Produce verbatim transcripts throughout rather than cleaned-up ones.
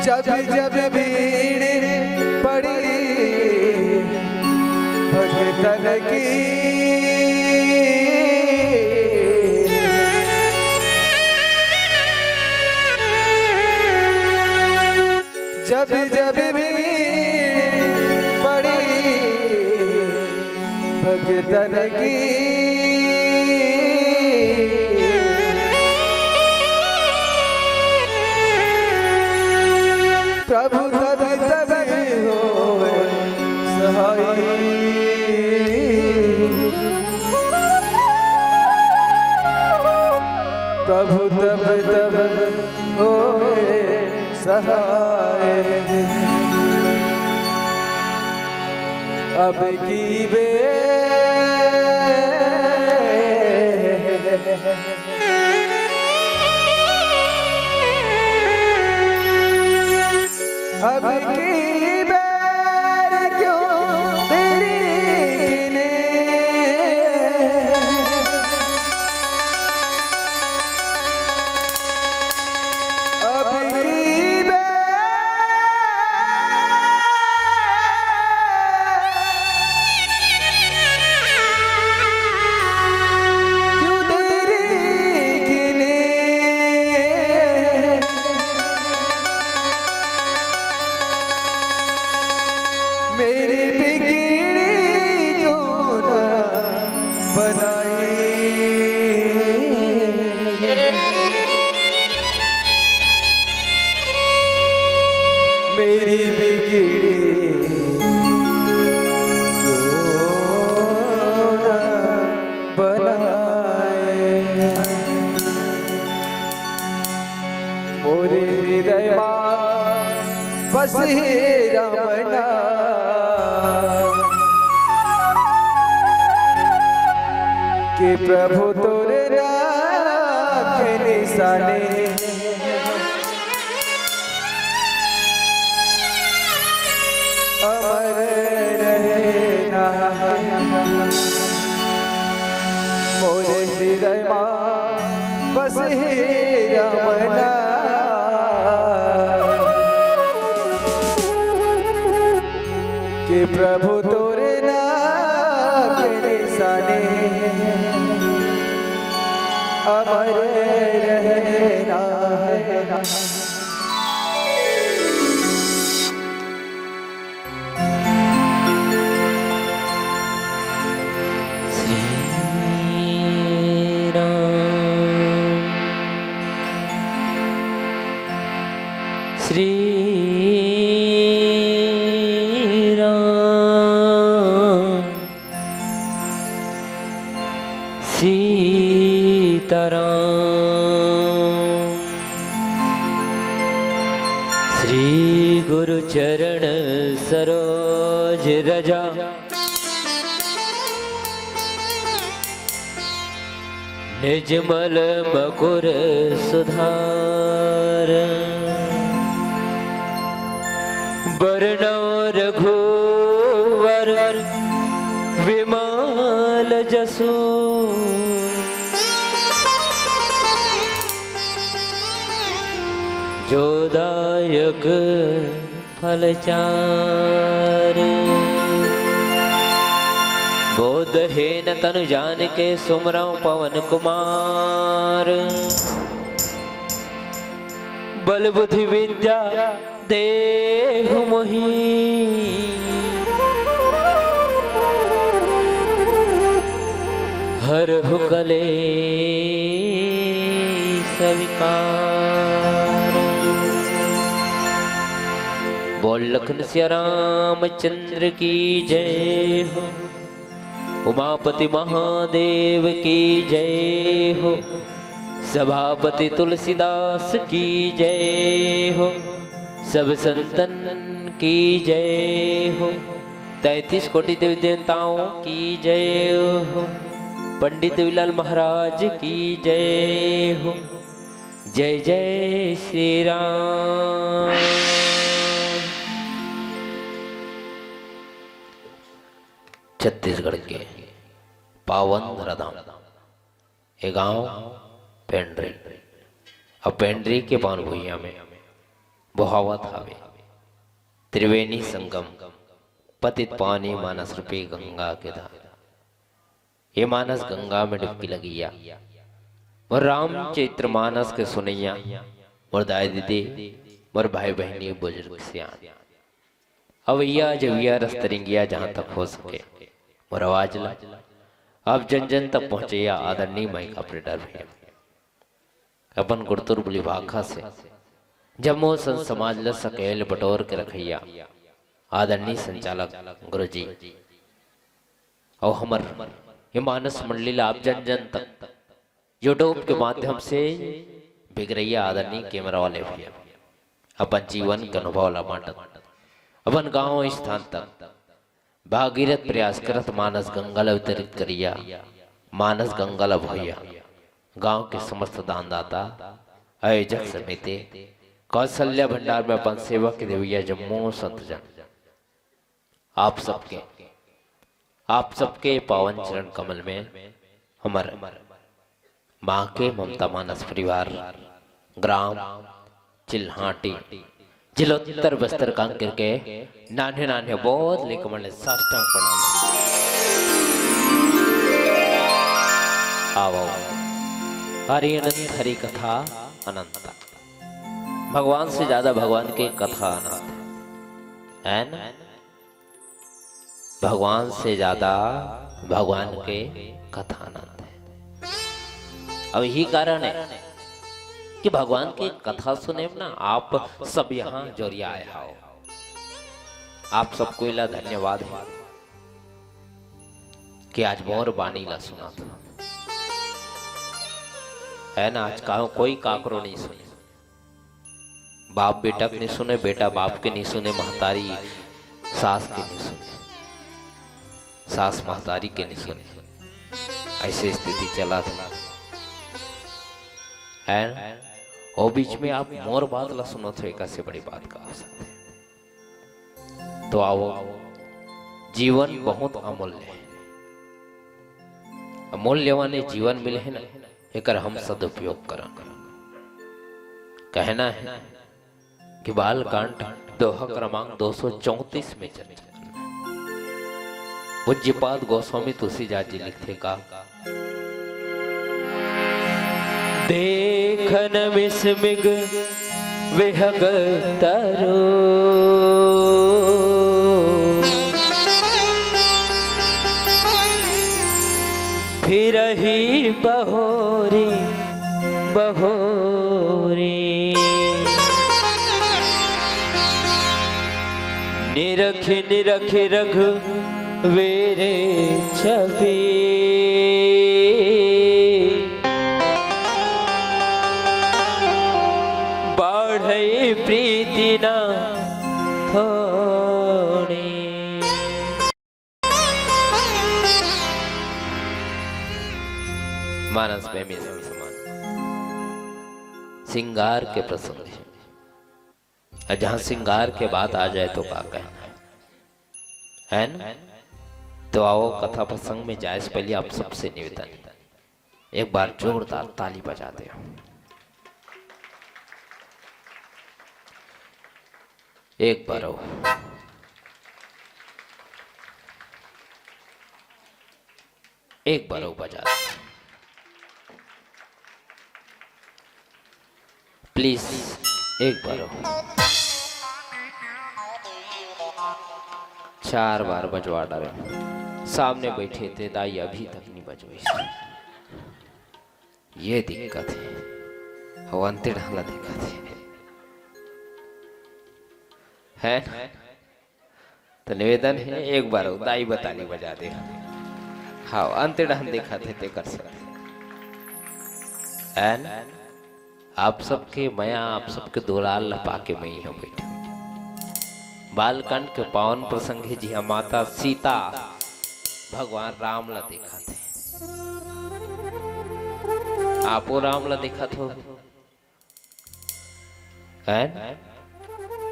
जब जब भीड़ पड़ी भगतन की, जब जब भीड़ पड़ी भगतन की, प्रभु तब तब होए सहाय। प्रभु तब तब होए सहाय। अब की बेर अब की बेर क्यों तेरी किने, अब की बेर क्यों तेरी किने, मेरी बिगड़ी क्यों ना बनाई। मेरी बिगड़ी क्यों ना बनाए। मोरे हृदय मा बस हे रमना, के प्रभु तोरे नाम के निशाने अमर रहना। मोरे हृदय मा बस हे रमना, के प्रभु तोरे नाम के निशाने अमर रहना। श्री राम, श्री राम, सीताराम। श्री गुरु चरण सरोज रजा, निजमल मकुर सुधार। बरनउँ रघुवर विमल जसु, जो दायक फल चार। बोधहीन तनु जानिके सुमिरउँ पवन कुमार। बल बुद्धि विद्या देहु मोहि, हरहु कलेस विकार। बोल लखन सिया रामचंद्र की जय हो, उमापति महादेव की जय हो, सभापति तुलसीदास की जय हो, सब संतन की जय हो, तैंतीस कोटि देवी देवताओं की जय हो, पंडित देवीलाल महाराज की जय हो। जय जय श्री राम। छत्तीसगढ़ के पावन धराधाम, ए गांव पेंड्री। अब पेंड्री के पावन भुइयां में बोहावत हावे त्रिवेणी संगम, पतित पावनी मानस रूपी गंगा के धार। ये मानस गंगा में डुबकी लगइया मोर रामचरित मानस के सुनइया, मोर दाई दीदी, मोर भाई बहिनी, बुजुर्ग सियान, अवइया जवइया रस्तरिंगिया, जहाँ तक हो सके मोर आवाज ला आप जन जन तक पहुँचइया आदरणीय माइक ऑपरेटर भैया। अपन गुड़तुर बोली भाखा से जम्मो संत समाज ल सकेल बटोर के रखइया आदरणीय संचालक गुरुजी, अउ हमर ये मानस मंडली ल आप जन जन तक YouTube के माध्यम से बिगरइया आदरणीय कैमरा वाले भैया, अपन जीवन के अनुभव ला बांटत, अपन गांव स्थान तक भागीरथ प्रयास करत मानस गंगा ल वितरित करिया, मानस गंगा ल भैया, गांव के समस्त दानदाता, आयोजक समिति, कौशल्या भंडार में अपन सेवा के देवैया जम्मो संत जन, आप सबके, आप सबके पावन चरण कमल में हमर माँ के ममता मानस परिवार, ग्राम चिल्हाटी, जिला उत्तर बस्तर कांकेर के नान्हे नान्हे बहुत लेके मन ले साष्टांग प्रणाम। आवो, हरि अनंत हरि कथा अनंता। भगवान से ज्यादा भगवान के कथा अनंत है, है ना? भगवान से ज्यादा भगवान के कथा अनंत है। अब यही कारण है कि भगवान के कथा सुने में ना आप सब यहाँ जोरिया आए हो। आप सबको इला धन्यवाद है कि आज मोर बानी ला सुना था, है ना? आज कहो कोई काकरो नहीं सुने, बाप बेटा के नहीं सुने, बेटा बाप के नहीं सुने, महतारी सास के नहीं सुने, सास महतारी के नहीं सुने। ऐसे स्थिति चला था। है ना? वो बीच में आप मोर बात ला सुनो थे, एक से बड़ी बात का हो सकते। तो आवो, जीवन बहुत अमूल्य है। अमूल्य माने जीवन मिले है ना, एकर हम सदुपयोग करन। कहना है कि बालकांड दोहा क्रमांक दो सौ चौंतीस में चर्चा करना। पूज्यपाद गोस्वामी तुलसीदास जी लिखथे का, देखन विस्मिग विहग तरु, फिरही बहोरी बहोरी। निरखि निरखि रघुवीर छवि, बाढ़ई प्रीति न थोड़ी। मानस प्रेमी सभी समान श्रृंगार के प्रसंग है। और जहाँ श्रृंगार के बात आ जाए तो का कहना है, है ना? तो आओ, कथा प्रसंग में जाए से पहले आप सबसे निवेदन है, एक बार जोरदार ताली बजा दे। एक बार और, एक बार और बजा दे। प्लीज, एक बार और। चार बार बजवा डारे। सामने बैठे थे दाई, अभी तक नहीं बजवाइस। ये दिक्कत है। वो अंते ढाला दिक्कत है। है ना? तो निवेदन है, एक बार दाई बताली बजा दे। हाँ, अंते ढान दिक्कत है, ते कर सकते। And आप सबके मया, आप सबके दुलार ल पाके मैं ही हूँ बैठे। बालकांड के पावन प्रसंग है, जिहाँ माता सीता भगवान राम ला देखा थे। आपो राम ला देखा थो, हैं?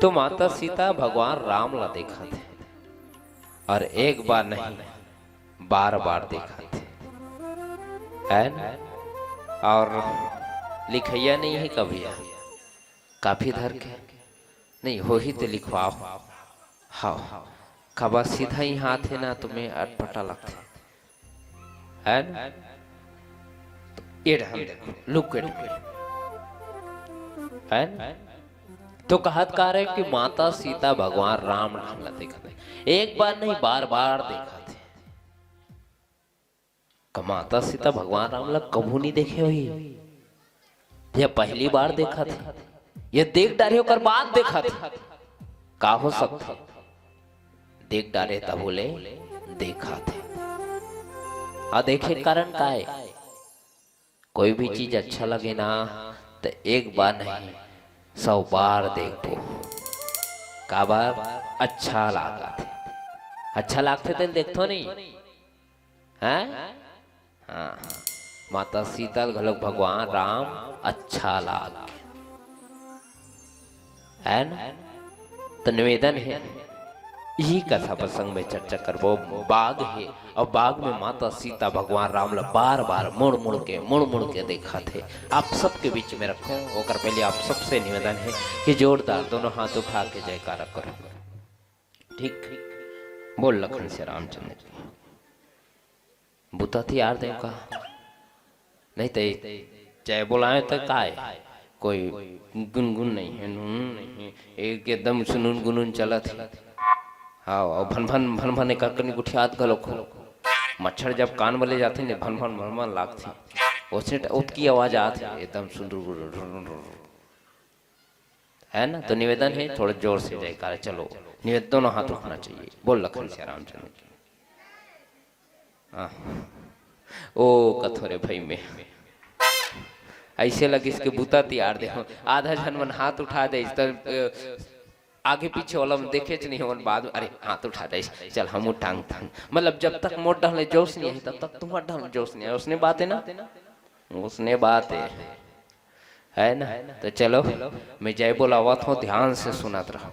तो माता सीता भगवान राम ला देखा थे, और एक बार नहीं, बार बार देखा थे, हैं? और लिखैया नहीं है कभी, काफी धर के नहीं, होही त लिखवाव। हाँ, काबर सीधा इहाँ आथे ना, त में अटपटा लगथे, है ना? ये रहन देखो, look at me, है ना? तो कहत का रहे कि माता सीता भगवान राम ढंग ला देखत हे, एक बार नहीं, बार बार देखत हे। का माता सीता भगवान राम ला कभू नहीं देखे होही, या पहली बार देखत हे, या देख डारे ओकर बाद देखत हे? का हो सकथे? देख डारे तभो ले देखत हे। आ देखे के कारण का हे? कोई भी चीज अच्छा लगे ना, त एक बार नहीं, सौ बार देखबो। काबर? अच्छा लागत हे। अच्छा लागथे तेन देखथो नहीं, हैं? हाँ, माता सीता ल घलोक भगवान राम अच्छा लाग, है ना? त निवेदन हे, इही कथा प्रसंग में चर्चा करबो। बाग हे, अउ बाग में माता सीता भगवान राम ला बार-बार मुड़-मुड़ के, मुड़-मुड़ के देखत हे। आप सबके बीच में रखो, ओकर पहले आप सबसे निवेदन हे कि जोरदार दोनों हाथ उठा के जयकारा करो। ठीक, बोल लखन सिया रामचंद्र की। बुता तियार देव का? नहीं त जय बोलाए त काय? कोई गुनगुन नहीं हे, नुन नहीं हे, एक एकदम सुनुन गुनुन चलत हे। हाँ, अउ भन भन, भन भन एक कनी गुठियात घलोक हो। मच्छर जब कान में ले जाथे ने, भन भन, भन भन लागथे। ओसने ट-, ओतकी आवाज आत हे, एकदम सुंदर गुर-, है ना? तो निवेदन हे, थोड़ा जोर से जयकारा। चलो, निवेदन, दोनों हाथ उठना चाहिए। बोल लखन सिया रामचंद्र की। हाँ। ओ कथोरे भाई में ऐसे लगिस के बुता तियार दे हो। आधा झन मन हाथ उठा दे, त, अ, आगे पीछे वाला मन देखेच नहीं होवन, बाद में, अरे, हाथ उठा दे, चल, हमू टांग, टांग। मतलब, जब तक मोर डहले जोश नहीं आही, तब तक तुम्हार डहले जोश नहीं आही। ओसने बात हे ना? ओसने बात हे, है ना? तो चलो, मैं जय बोलावत हूँ, ध्यान से सुनत रहो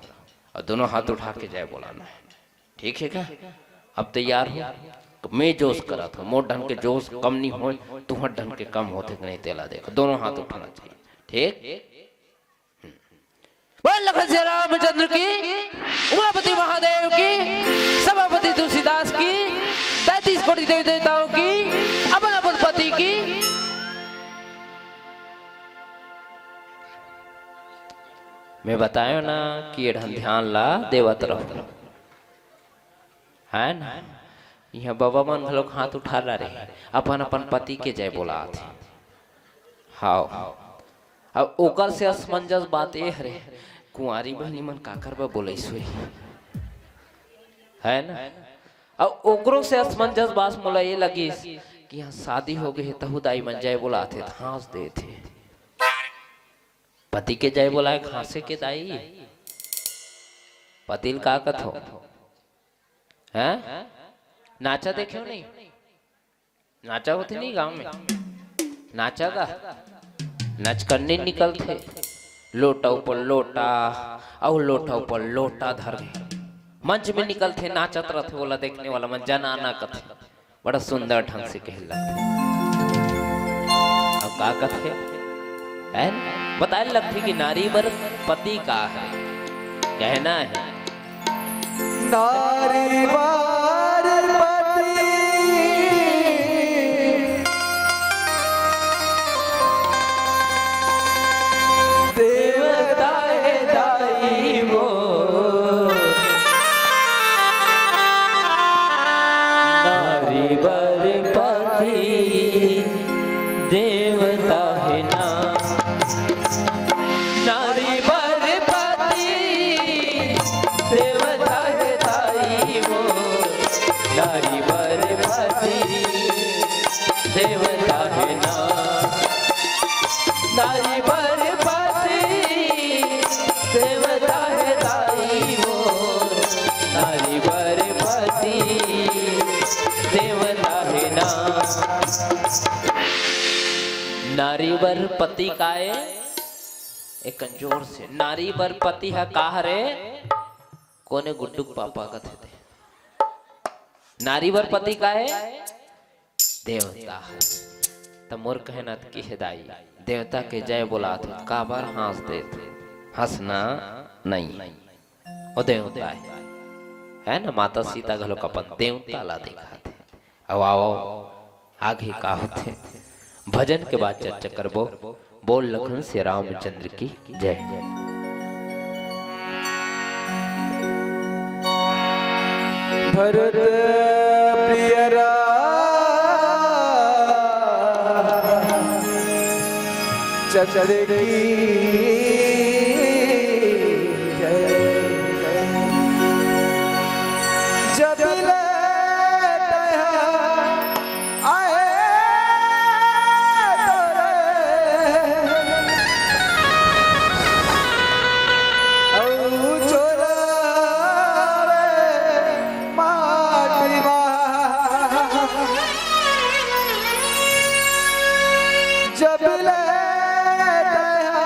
अउ दोनों हाथ उठा के जय बोलाना हे, ठीक हे का? अब तैयार हो? तो मैं जोश करत हूँ, मोर ढंग के जोश कम नहीं होय, तुम्हार ढंग के कम होथे कि नहीं, तेला देखो, दोनों हाथ उठाना चाहिए, ठीक? बोल लखन सिया रामचंद्र की, उमापति महादेव की, सभापति तुलसीदास की, तैंतीस कोटि देवी देवताओं की, अपन अपन पति की। मैं बतायो ना कि ये ढंग ध्यान ला देवत रहो, है ना? इहाँ बाबा मन घलोक हाथ उठा ला रहे, अपन अपन पति के जय बोलात हे। हाव। अब ओकर से असमंजस बात ये हरे, कुंवारी बहिनी मन काकर बर बोलइस होही, है ना? अब ओकरो से असमंजस बात मोला ये लगिस कि यहाँ शादी हो गए हे, तहु दाई मन जय बोलात हे, त हाँस देत हे। पति के जय बोलाए, हाँसे के दाई? पति ल का कथो? हैं? नाचा देखे हो नहीं? नाचा होथे नहीं गांव में? नाचा गा? नचकन्नी निकलथे, लोटा ऊपर लोटा, अउ लोटा ऊपर लोटा धर के मंच में निकलथे, नाचत रथे, ओला देखने वाला मन जनाना कथे। बड़ा सुंदर ढंग से कहे लगथे। अब का कथे? है ना? बताए लगथे कि नारी बर पति का हे, कहना हे। नारी बर पति देवता हे दाई मोर। नारी बर पति देवता हे ना। नारी बर पति देवता हे दाई मोर। नारी बर पति देवता हे ना। नारी बर पति देवता हे दाई मोर। नारी बर पति देवता हे ना। नारी बर पति काय? एक जोर से, नारी बर पति ह का हरे? कोने गुड्डू के पापा कथे ते? नारी बर पति काय? देवता हे। त मोर कहना त कि हे दाई, देवता के जय बोलात हे, काबर हाँस देत हे? हँसना नहीं, वो देवता है, है ना? माता सीता घलोक अपन देवता ला देखाथे। अब आओ, आगे का होथे, भजन के बाद चर्चा करबो। बोल लखन से रामचंद्र की जय। भरत प्रिय राम चंद्र की जय। जब ले दया आए तोरे, औ चोरावे माटी मा। जब ले दया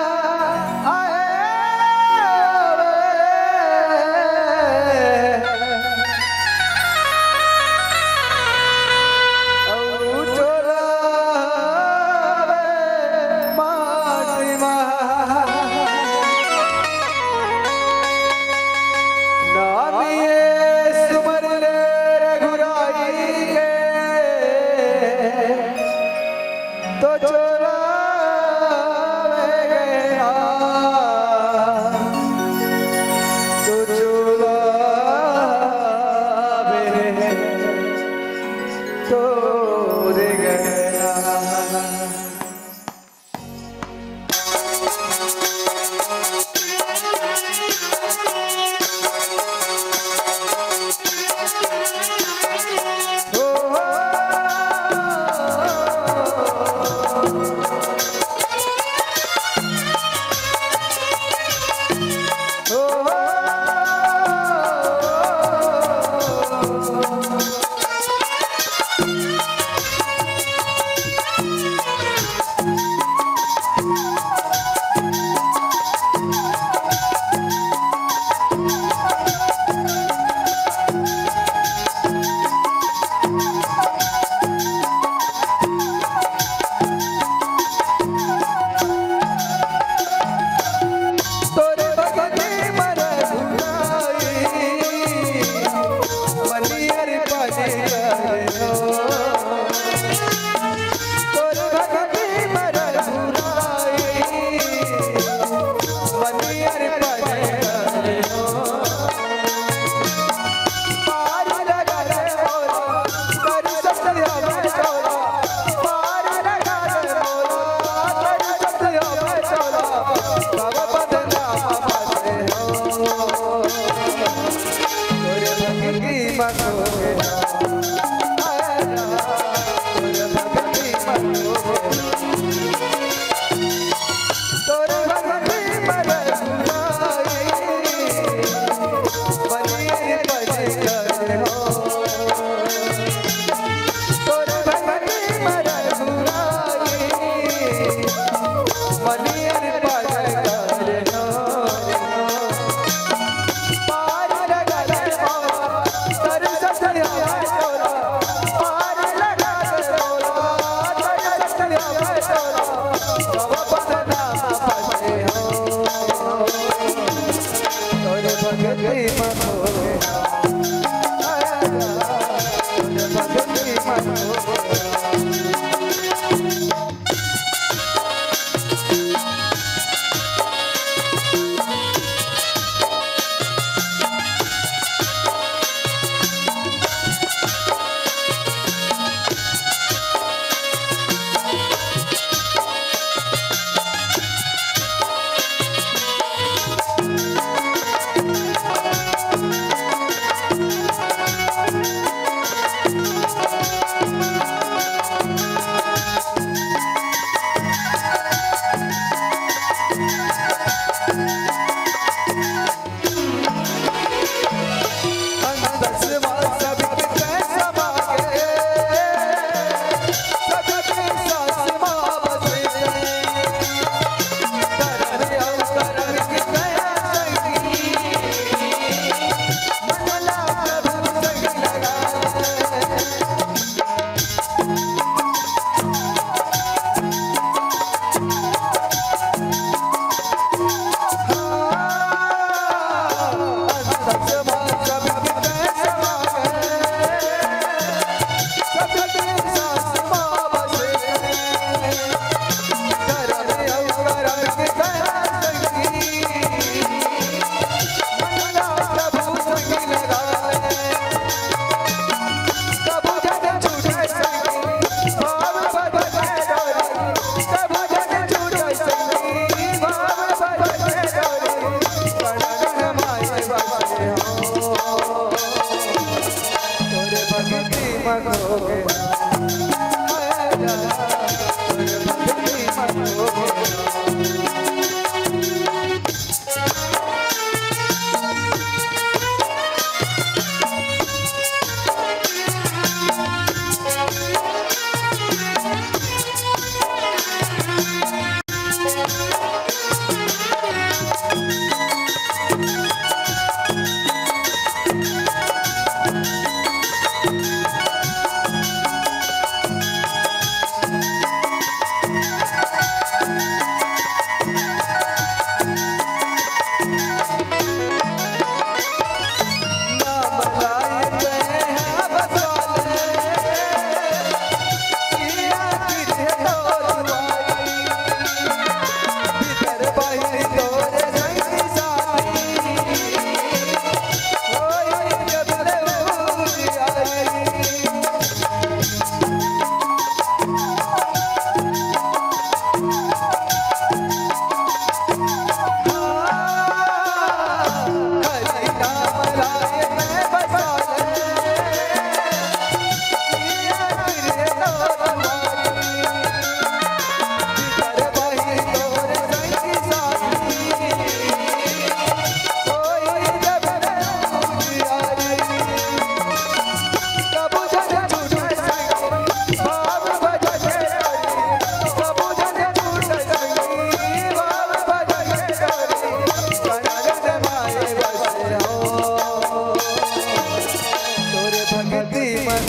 तोरे भक्ति में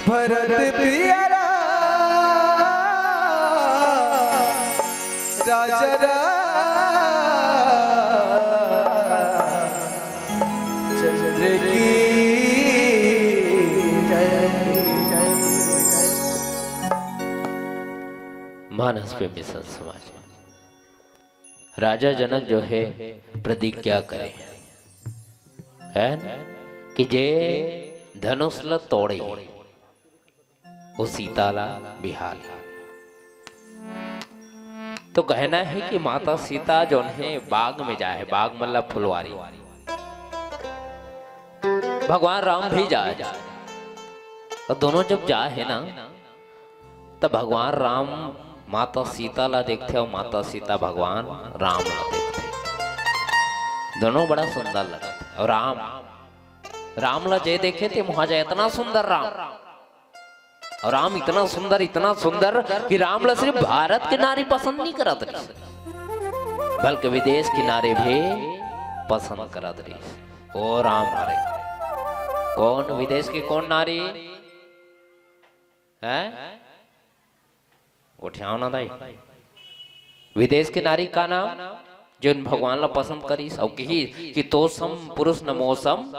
भरत पियरा राजा रामचंद्र की जय। मानस पे मिशन समाज। राजा जनक जो है प्रतिज्ञा करे, है ना, कि जे धनुष ल तोड़े, वो सीता ला बिहा ले। तो कहना है कि माता सीता जो है बाग में जाए, बाग मतलब फुलवारी, भगवान राम भी जाए। तो दोनों जब जाए है ना, त भगवान राम माता सीता ला देखथे अउ माता सीता भगवान राम ला देखथे। दोनों बड़ा सुंदर लगथे। अउ राम, राम ला जे देखे ते मुहा जाए, इतना सुंदर राम। अउ राम इतना सुंदर, इतना सुंदर कि राम ला सिर्फ भारत के नारी पसंद नहीं करत रहिस, बल्कि विदेश के नारी भी पसंद करत रहिस। ओ राम हरे, कौन विदेश के कौन नारी? हैं? गोठियाओ ना दाई। विदेश के नारी का नाम, जोन भगवान ला पसंद करिस अउ किहिस कि "तो सम पुरुष न मो सम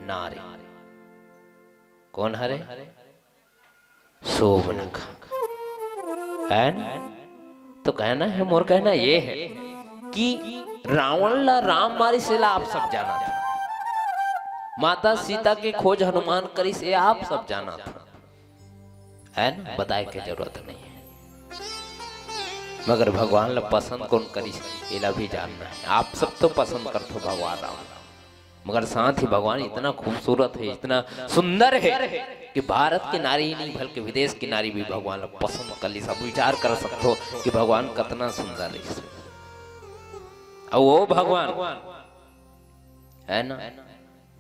नारी।" कौन हरे? शोभनखा। है ना? तो कहना है, मोर कहना ये है कि रावण ला राम मारिस, एला आप सब जानत हो। माता सीता के खोज हनुमान करिस, ये आप सब जानत हो। है ना? बताए के जरूरत नहीं है। मगर भगवान ला पसंद कौन करिस, एला भी जानना है। आप सब तो पसंद करथो भगवान राम ला, मगर साथ ही भगवान इतना खूबसूरत है, इतना सुंदर है कि भारत के नारी ही नहीं, बल्कि विदेश की नारी भी भगवान ला पसंद कर लिस। आप विचार कर सकथो कि भगवान कितना सुंदर है। अउ वो भगवान है ना,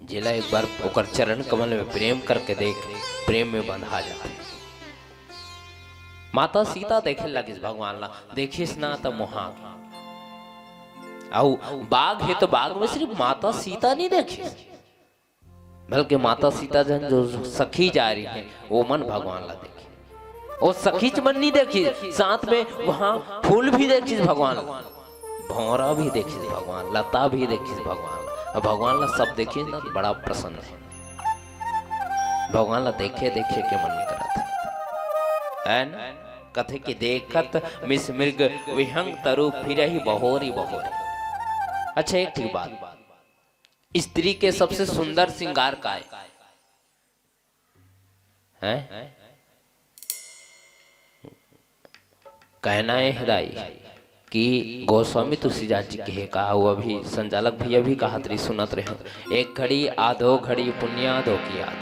जेला एक बार ओकर चरण कमल में प्रेम करके देख, प्रेम में बंधा जाथे। माता सीता देखे लगिस भगवान ला, देखिस ना त मोहा गे। अउ बाग हे तो बाग में सिर्फ माता सीता नहीं देखिस, बल्कि माता सीता झन जो सखी जा रही है, वो मन भगवान ला देखिस। वो सखीच मन नहीं देखिस, साथ में वहाँ फूल भी देखिस भगवान ला, भौंरा भी देखिस भगवान, लता भी देखिस भगवान ला। अब भगवान ला सब देखिस ना, बड़ा प्रसन्न है। भगवान ला देखे देखे के मन करत है, है ना? कथे कि "देखत मिस मृग विहंग तरु, फिरहि बहोरी बहोरी।" अच्छा, एक ठीक बात, स्त्री के सबसे सुंदर श्रृंगार का है? हैं? कहना है दाई कि गोस्वामी तुलसीदास जी कहे का, वो अभी संचालक भैया भी कहत रही, सुनत रहे, "एक घड़ी आधो घड़ी पुनिया दो की याद,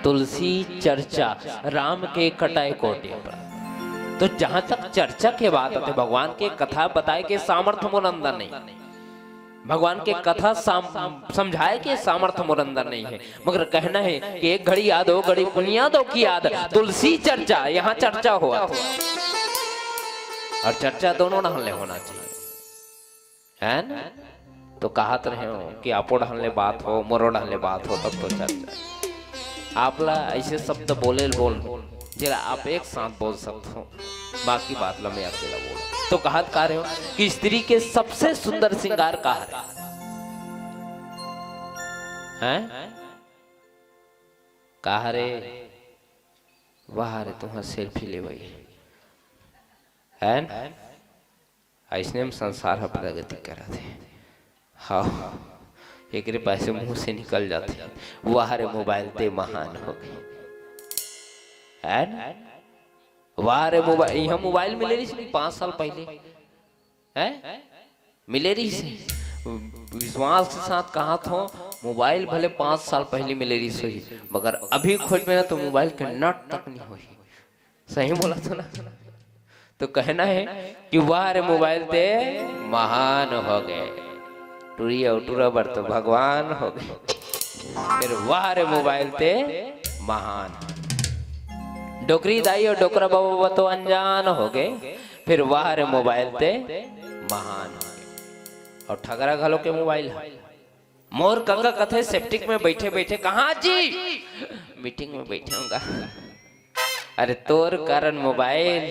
तुलसी चर्चा राम के कटाए कोटि पर।" तो जहां तक चर्चा के बात आते, भगवान के कथा बताए के सामर्थ्य मोर अंदर नहीं, भगवान के कथा साम-, समझाए के सामर्थ्य मोर अंदर नहीं है, मगर कहना है कि "एक घड़ी याद, दो घड़ी पुनिया दो की याद, तुलसी चर्चा, यहाँ चर्चा होवत हे।" अउ चर्चा दोनों डहन ले होना चाहिए, है ना? तो कहत रहे हो कि आपो डहन ले बात हो, मोरो डहन ले बात हो, तब तो चर्चा। आप ला ऐसे शब्द बोले ल बोल, जेला आप एक साथ बोल सकत हो, बाकी बात ला मैं अकेला बोल। तो कहत का रहे हो कि स्त्री के सबसे सुंदर श्रृंगार का हरे? हैं? का हरे? वाह रे, तुम्हार सेल्फी ले भाई। है ना? अइसने में संसार ह प्रगति करत हे। हाँ, एकरे पासे मुंह से निकल जाथे, "वाह रे मोबाइल, ते महान हो गे।" है ना? "वाह रे मोबाइल।" इहाँ मोबाइल मिले रहिस नहीं पाँच साल पहले, हैं? मिले रहिस हे। विश्वास के साथ कहत हो, मोबाइल भले पाँच साल पहले मिले रहिस होही, मगर अभी खोजबे ना तो मोबाइल के नट तक नहीं होही। सही बोलत हो ना? तो कहना हे कि "वाह रे मोबाइल, ते महान हो गे।" टुरी अउ टुरा बर तो भगवान हो गे, फिर "वाह रे मोबाइल, ते महान।" डोकरी दाई अउ डोकरा बाबा तो अनजान हो गे, फिर "वाह रे मोबाइल, ते महान हो गे।" अउ ठगरा घलो के मोबाइल हे। मोर कका कथे सेप्टिक में बैठे बैठे, "कहाँ जी?" "मीटिंग में बैठे होंगा।" अरे तोर कारण मोबाइल,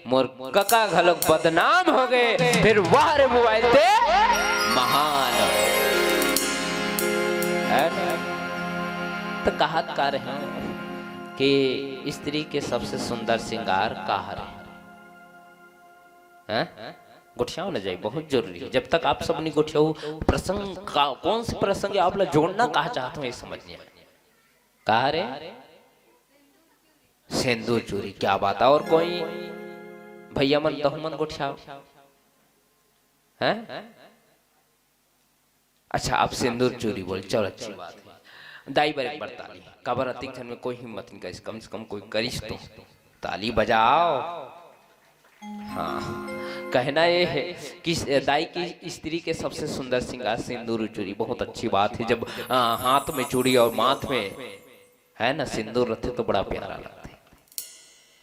मोर कका घलोक बदनाम हो गे, फिर "वाह रे मोबाइल, ते महान हो।" है ना? तो कहत का रहे कि स्त्री के सबसे सुंदर श्रृंगार का हरे? हैं? गोठियाओ न जाई, बहुत जरूरी हे। जब तक आप सब नहीं गोठियाओ, प्रसंग का, कौन से प्रसंग आप ला जोड़ना कहा चाहत हो, ये समझ नहीं आए। का हरे? सेंदूर चूरी, क्या बात है। और कोई भैया मन, तहु मन गोठियाओ। हैं? अच्छा, आप सेंदूर चूरी बोल, चलो, अच्छी बात है। दाई बर एक बार ताली। काबर अतिक झन में कोई हिम्मत नहीं करिस, कम से कम कोई करिस तो ताली बजाओ। हाँ, कहना ये है कि दाई की स्त्री के सबसे सुंदर श्रृंगार सिंदूर चूड़ी। बहुत अच्छी बात है, जब, आ, हाथ में चूड़ी और माथ में, है ना, सिंदूर रथे तो बड़ा प्यारा लगथे।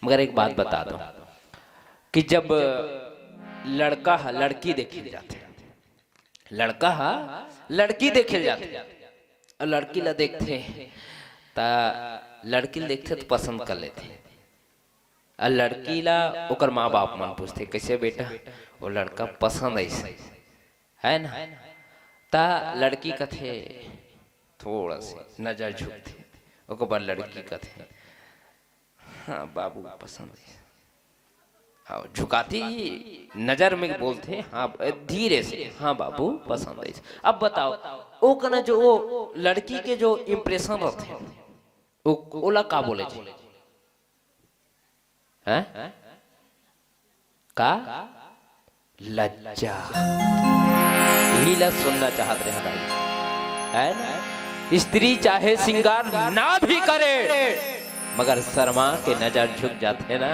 मगर एक बात बता दो कि जब लड़का ह लड़की देखे जाथे, लड़का ह लड़की देखे जाथे, अउ लड़की ला देखथे, त लड़की ला देखथे त पसंद कर लेथे। अउ लड़की ला ओकर माँ बाप मन पूछथे, "कैसे बेटा, वो लड़का पसंद आइस, है ना?" त लड़की कथे, थोड़ा से नजर झुकथे, ओकर बाद लड़की कथे, "हाँ बाबू, पसंद है।" हाँ, झुकाती ही नजर में बोलथे, "हाँ," धीरे से, "हाँ बाबू, पसंद है।" अब बताओ, ओ कना जो वो लड़की के जो impression रथे, ओ, ओला का बोले जी? हैं? का? लज्जा। इही ला सुनना चाहत रहे भाई, है ना? स्त्री चाहे श्रृंगार ना भी करे, मगर शर्मा के नजर झुक जाथे ना,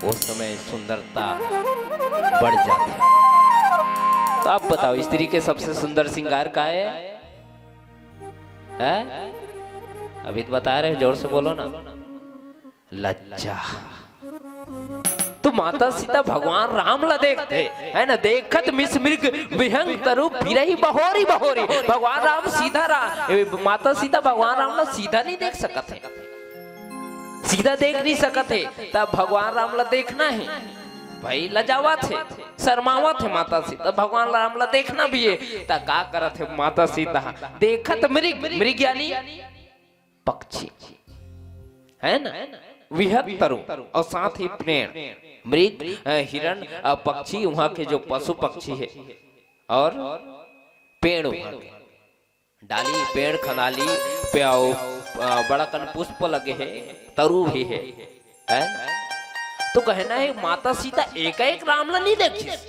वो समय सुंदरता बढ़ जाथे। तो आप बताओ, स्त्री के सबसे सुंदर श्रृंगार का है? हैं? अभी तो बता रहे, जोर से बोलो ना। लज्जा। तो माता सीता भगवान राम ला देखथे, है ना, देखत मिस मृग विहंग तरु बिरही बहोरी बहोरी। भगवान राम सीधा रा-, ए, माता सीता भगवान राम ला सीधा नहीं देख सकत हे, सीधा देख नहीं सकत हे, तब भगवान राम ला देखना हे। भाई लजावत हे, शर्मावत हे माता सीता, भगवान राम ला देखना भी हे, त का करत हे माता सीता? देखत मृग, मृग यानी पक्षी, है ना, विहग तरु, और साथ ही पेड़, मृग, अ, हिरण, अ, पक्षी, वहां के जो पशु पक्षी है, और पेड़ वहां के, डाली, पेड़, खनाली, प्याऊ, अ, बड़ा कन पुष्प लगे है, तरु भी है, है ना? तो कहना है माता सीता एकाएक राम ला नहीं देखिस।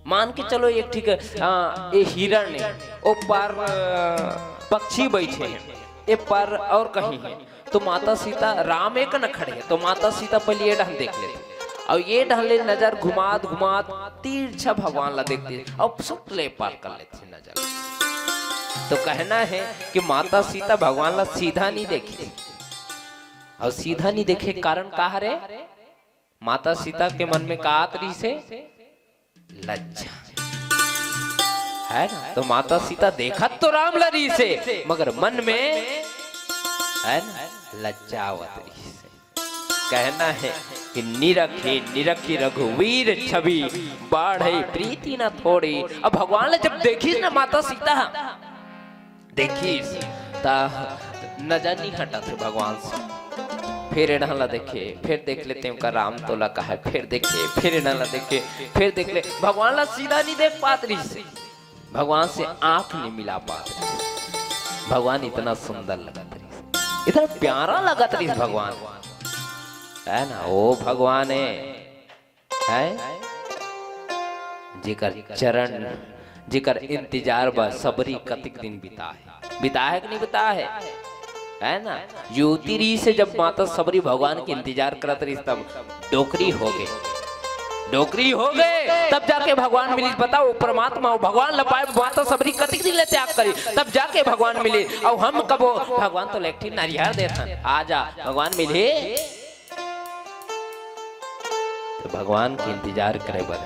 मान के चलो एक ठीक, हाँ, ये हिरण है, ओ पार, अ, पक्षी बैठे हैं, ये पार और कहीं है, तो माता सीता राम एक न खड़े हैं, तो माता सीता पहले ये डहन देख लेते, और ये डहन ले नजर घुमात घुमात तिरछा भगवान ला देखते, और सुट ले पार कर लेते नजर। तो कहना है कि माता सीता भगवान ला सीधा नहीं देखी, और सीधा नहीं देखे कारण का हरे? माता सीता के मन में का आत रहिसे? लज्जा, है ना? तो माता सीता देखत तो राम ला रहिसे, मगर मन में है ना, लज्जावत रहिस। कहना है कि निरखी निरखी रघुवीर छवि, बाढ़े प्रीति न थोड़ी। अब भगवान ला जब देखिस ना माता सीता, देखिस, त नजर नहीं हटत हे भगवान से। फिर एढ़ा ला देखे, फिर देख लेते हैं उनका राम तोला कहा है, फिर देखे, फिर एढ़ा ला देखे, फिर देख ले, भगवान ला सीधा नहीं देख पात रहिस हे। भगवान से आंख नहीं मिला पात रहिस। भगवान इतना सुंदर लगत रहिस, इतना प्यारा लगत रहिस भगवान, है ना? ओ भगवान है, है जेकर चरण, जेकर इंतजार बर सबरी कतिक दिन बिता है, बिता है कि नहीं बिता है? है ना? युवती रहिस हे, जब माता सबरी भगवान के इंतजार करत रहिस, तब डोकरी हो गे, डोकरी हो गे, तब जाके भगवान मिलिस। बताओ, परमात्मा अउ भगवान ला पाए माता सबरी कतिक दिन ले त्याग करिस, तब जाके भगवान मिलिस। अउ हम कबो भगवान तो एक ठी नरियर देथन, आ जा, भगवान मिलही। तो भगवान के इंतजार करे बर,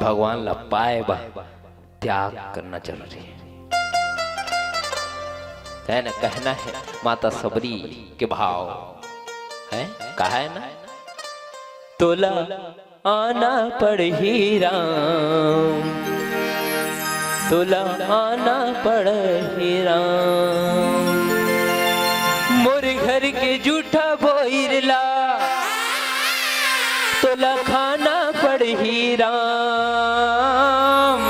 भगवान ला पाए बर त्याग करना जरूरी है। है ना? कहना है माता सबरी के भाव है, कहा है ना, तोला आना पड़ही राम, तोला आना पड़ही राम, मोर घर के जूठा बोइर ला तोला खाना पड़ही राम,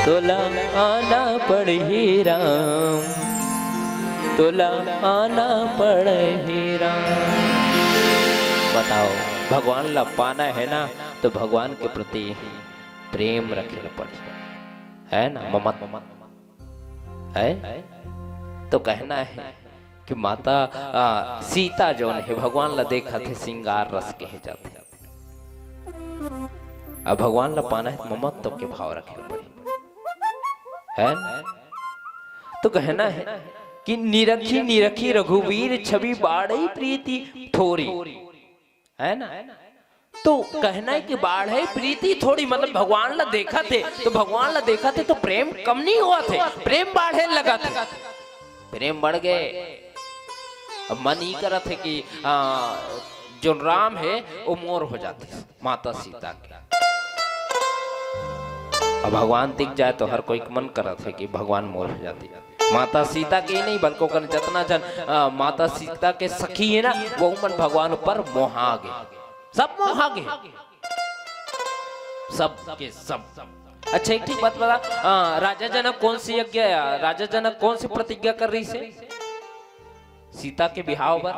तोला आना पड़ही राम, तोला आना पड़ही राम। बताओ, भगवान ला पाना है ना, तो भगवान के प्रति प्रेम रखे ला पड़ही, है ना? ममत है। तो कहना है कि माता, आ, सीता जौन है, भगवान ला देखत हे, श्रृंगार रस के हे जाथे। अब भगवान ला पाना है, ममत्व के भाव रखे पड़ही, है ना? तो कहना है कि निरखी निरखी रघुवीर छवि, बाढ़ई प्रीति थोरी, है ना? तो कहना है कि बाढ़ई प्रीति थोरी, मतलब भगवान ला देखत हे, तो भगवान ला देखत हे तो प्रेम कम नहीं होवत हे, प्रेम बाढ़े लगत हे, प्रेम बढ़ गे। अब मन ही करत हे कि, आ, जोन राम हे, वो मोर हो जातिस माता सीता के। अब भगवान दिख जाए तो हर कोई के मन करत हे कि भगवान मोर हो जातिस। माता सीता के ही नहीं, बल्कि ओकर जतना झन, आ, माता सीता के सखी हे ना, वो मन भगवान ऊपर मोहा गे, सब मोहा गे, सब के सब। अच्छा, एक ठिक बात बता, आ, राजा जनक कौन सी यज्ञ, राजा जनक कौन सी प्रतिज्ञा कर रहिस हे सीता के बिहाव बर?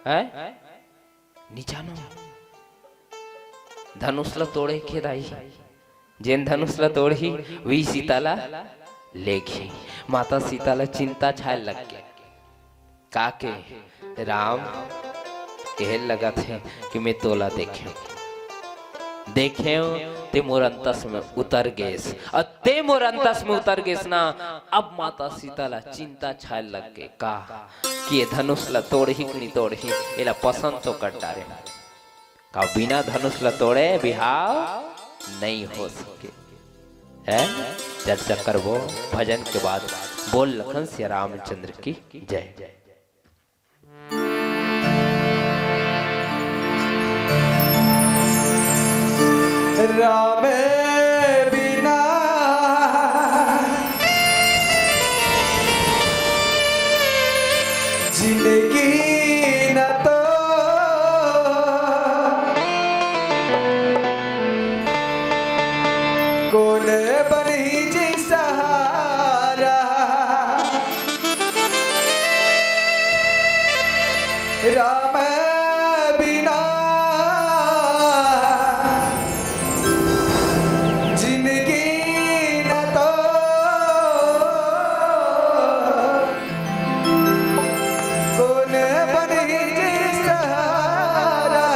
हैं? नी जानो। धनुष ला तोड़े के दाई, जेन धनुष ला तोड़ही, वही सीता ला लेगही। माता सीता ला चिंता छाय लग गे। का के? राम, कहे लगत हे कि मैं तोला देखेंव, देखेंव, ते मोर अंतस में उतर गेस, अउ ते मोर अंतस में उतर गेस ना। अब माता सीता ला चिंता छाय लग गे का, कि ये धनुष ला तोड़ही कि नहीं तोड़ही, एला पसंद तो कर डारे। का बिना धनुष ला तोड़े बिहाव नहीं हो सके, है? चर्चा करबो भजन के बाद। बोल लखन सिया रामचंद्र की जय। राम बिना जिंदगी न तो कोन बनही जी सहारा। राम बिना जिंदगी न तो कोन बनही जी सहारा।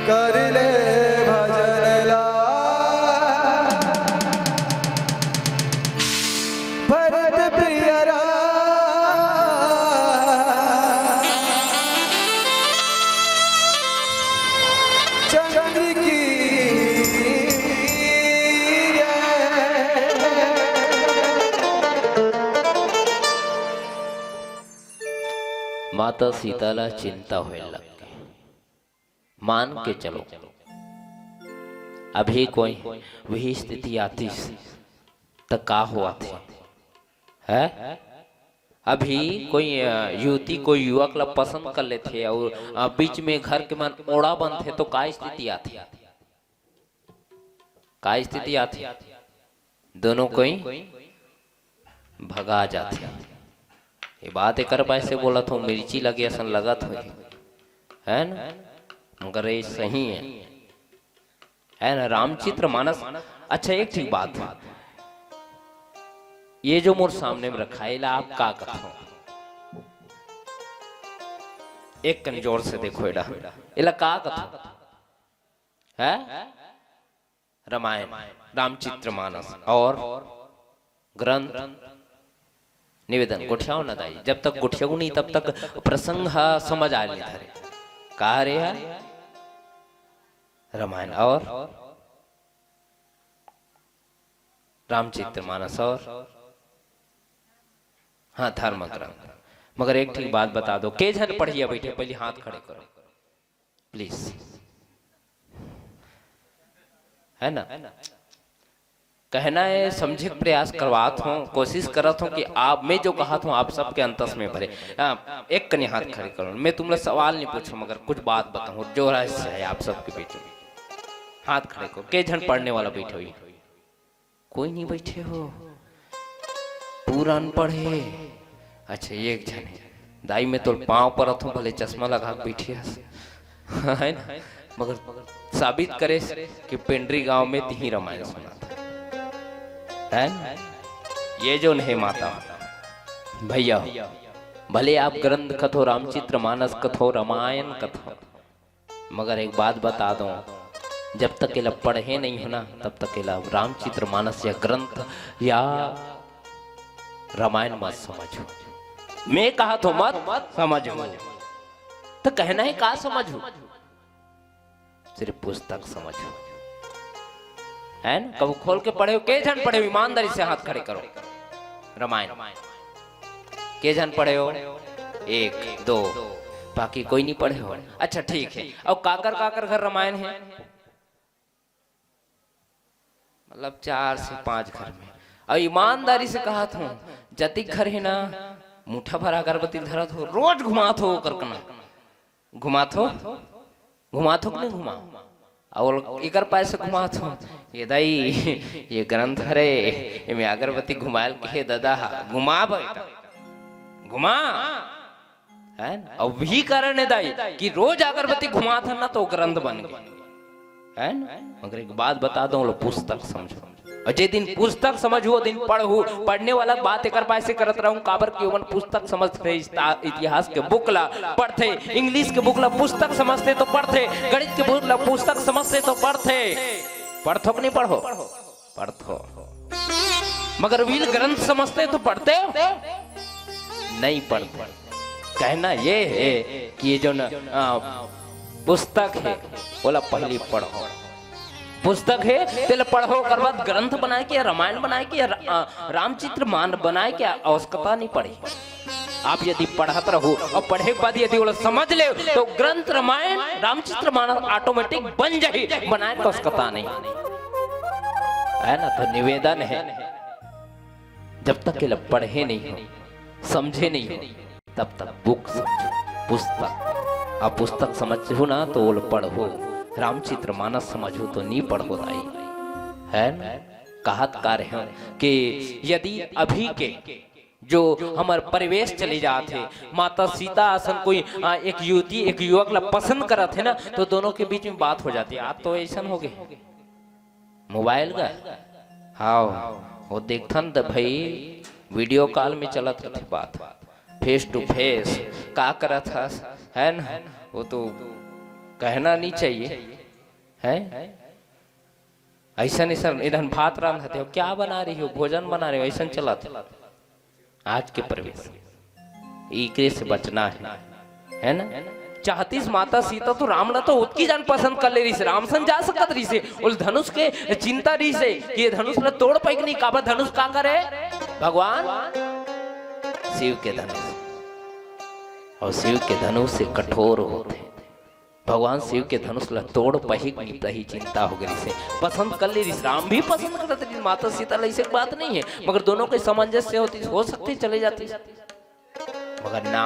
कर ले भजन ला भरत प्रिय राम। चंद्र की जय। माता सीता ला चिंता होए लग गे। मान के चलो, अभी कोई वही स्थिति आतिस त का होवत हे, है? अभी कोई, अ, युवती कोई युवक ला पसंद कर लेथे अउ, अ, बीच में घर के मन ओड़ा बनथे तो का स्थिति आथे? का स्थिति आथे? दोनों कोई भगा जाथे। ये बात एकर बर से बोलत हूँ, मिर्ची लगे असन लगत होही, है ना? मगर ये सही है, है ना? रामचित्र मानस। अच्छा, एक ठीक बात, ये जो मोर सामने में रखा है, एला आप का कथो? एक कन जोर से देखो, एला, एला का कथो? है? रामायण, रामचित्र मानस और ग्रंथ निवेदन। गोठियाओ न दाई, जब तक गोठियाओ नहीं, तब तक प्रसंग ह समझ आए नहीं धरे। का हरे ह? रामायण और रामचित्र मानस और, हाँ, धर्म ग्रंथ। मगर एक ठीक बात बता दो, के झन पढ़िया बैठे, पहले हाथ खड़े करो प्लीज, है ना? कहना है, समझे के प्रयास करवात हूँ, कोशिश करत हूँ कि आप, मैं जो कहत हूँ, आप सबके अंतस में भरे। हाँ, एक कनी हाथ खड़े करो, मैं तुमला सवाल नहीं पूछूँ, मगर कुछ बात बताऊँ, जो रहस्य है आप सबके बीच में। हाथ खड़े करो, के झन पढ़ने वाला बैठे हुई? कोई नहीं बैठे हो, पूरा अनपढ़ है। अच्छा, एक झन है। दाई, मैं तोर पाँव परत हूँ, भले चश्मा लगा के बैठे हस, है ना? मगर साबित करे कि पेंड्री गांव में तिही रामायण सुनात है, है ना? ये जो नहीं माता भैया, भले आप ग्रंथ कथो, रामचित्र मानस कथो, रामायण कथो, मगर एक बात बता दो, जब तक एला पढ़े नहीं हो ना, तब तक एला रामचित्र मानस या ग्रंथ या रामायण मत समझो। मैं कहा तो मत समझो। तो कहना है का समझो? सिर्फ पुस्तक समझो, है ना? कब खोल के पढ़े हो? के झन पढ़े हो? ईमानदारी से हाथ खड़े करो। रामायण के झन पढ़े हो? एक, दो, बाकी कोई नहीं पढ़े हो। अच्छा, ठीक है। और काकर काकर घर रामायण है? मतलब, चार से पांच घर में। और ईमानदारी से कहा था, जतिक घर है ना, मुठा भर अगरबत्ती धरत हो, रोज घुमात हो ओकर कना। घुमात हो? घुमात हो कि नहीं घुमाओ? और एकर पाय से घुमात हो, ये दाई, ये ग्रंथ हरे, एमे अगरबत्ती घुमायल के हे ददा हा, घुमा बेटा, घुमा। है ना? अब वही कारण है दाई कि रोज अगरबत्ती घुमात हन ना, तो ग्रंथ बन गए, है ना? मगर एक बात बता दो, लो, पुस्तक समझो। और जे दिन पुस्तक समझहू, ओ दिन पढ़हू। पढ़ने वाला बात एकर पाय से करत रहूं, काबर कि ओमन पुस्तक समझथे, इस्ता-, इतिहास के बुक ला पढ़थे, इंग्लिश के बुक ला पुस्तक समझथे तो पढ़थे, गणित के बुक ला पुस्तक समझथे तो पढ़थे। पढ़थो कि नहीं पढ़ो? पढ़थो। मगर वील ग्रंथ समझथे तो पढ़थे? नहीं पढ़थे। कहना ये है कि ये जो न, आ, पुस्तक है, ओला पहली पढ़ो। पुस्तक है, तेला पढ़ो, ओकर बाद ग्रंथ बनाए के, रामायण बनाए के, रा-, आ, रामचित्र मान बनाए के आवश्यकता नहीं पड़ी। आप यदि पढ़त रहो और पढ़े के बाद यदि ओला समझ ले, तो ग्रंथ रामायण, रामचित्र मानस automatic बन जाही, बनाए के आवश्यकता नहीं। है ना? तो निवेदन है, जब तक ये ला पढ़े नहीं हो, समझे नहीं हो, तब तक बुक समझो, पुस्तक। अब पुस्तक समझो ना तो वो ला पढ़ो, रामचरित मानस समझो तो नहीं पढ़ो दाई, है ना? कहत का रहे हो कि यदि अभी के जो हमर परिवेश चले जात हे, माता सीता असन कोई, आ, एक युवती एक युवक ला पसंद करत हे ना, तो दोनों के बीच में बात हो जाती है। आज तो ऐसन हो गए, मोबाइल का, हाँ, वो देखथन त भाई, वीडियो कॉल में चलत रथे बात, फेस टू फेस, का करत हस, है ना? वो तो कहना नहीं चाहिए, है? ऐसन ऐसन इधन भात रांधत हो, क्या बना रही हो, भोजन बना रही हो, ऐसन चलत। आज के परिवेश, एकरे से बचना है, है ना? चाहतीस माता सीता तो राम ला तो ओतकी जान पसंद कर ले रहिसे, राम सन जा सकत रहिसे, ओला धनुष के चिंता रहिसे कि ये धनुष ला तोड़ पाई कि नहीं, काबर धनुष का करे? भगवान शिव के धनुष, और शिव के धनुष से कठोर होते। भगवान शिव के धनुष ला तोड़ पही कि नहीं, तही चिंता हो गई से। पसंद कर ले रिस, राम भी पसंद करत रिस, माता सीता ला ऐसे बात नहीं है, मगर दोनों के सामंजस्य होती, हो सकती चले जाती, मगर ना,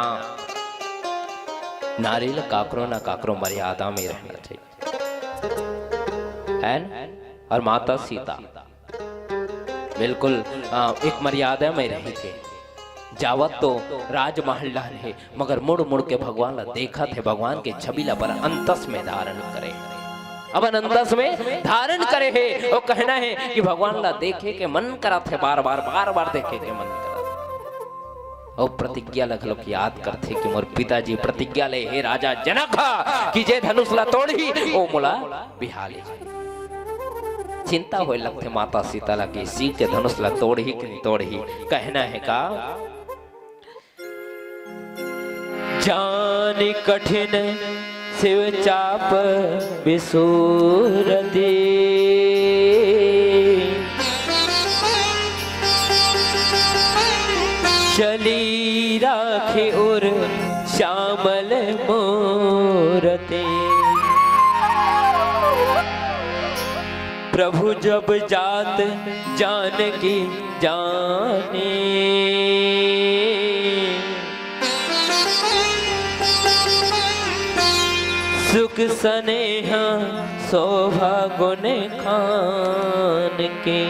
नारी ला काकरो ना काकरो मर्यादा में रहना चाहिए, है ना? और माता सीता बिल्कुल, आ, एक मर्यादा में रही के जावत तो राजमहल डहन हे, मगर मुड़ मुड़ के भगवान ला देखत हे, भगवान के छवि ला अपन अंतस में धारण करे, अपन अंतस में धारण करे हे। वो कहना है कि भगवान ला देखे के मन करत हे, बार बार, बार बार देखे के मन करत हे। और प्रतिज्ञा ला घलोक याद करथे कि मोर पिताजी प्रतिज्ञा ले हे राजा जनक हा कि जे धनुष ला तोड़ही, वो मोला बिहाली। चिंता होए लगथे माता सीता ला कि शिव के धनुष ला तोड़ही कि नहीं तोड़ही। कहना है का? जान कठिन शिव चाप बिसूरती, चली राखे उर श्यामल मूरती। प्रभु जब जात जानकी जानी, सुख सनेहा शोभा गुण खान के।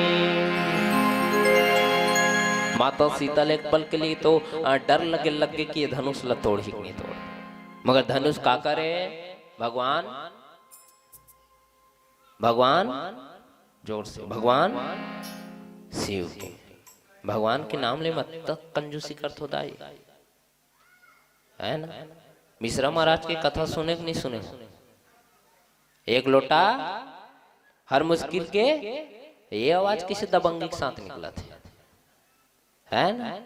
माता सीता ले एक पल के लिए तो, आ, डर लगे, लगे कि ये धनुष ला तोड़ही कि नहीं तोड़, मगर धनुष का करे? भगवान, भगवान, जोर से, भगवान शिव के, भगवान के नाम ले मत कंजूसी करथो दाई, है ना? मिश्रा महाराज के कथा सुने कि नहीं सुने हो? एक लोटा हर मुश्किल के, ये आवाज किसे दबंगी के साथ निकलत हे, है ना?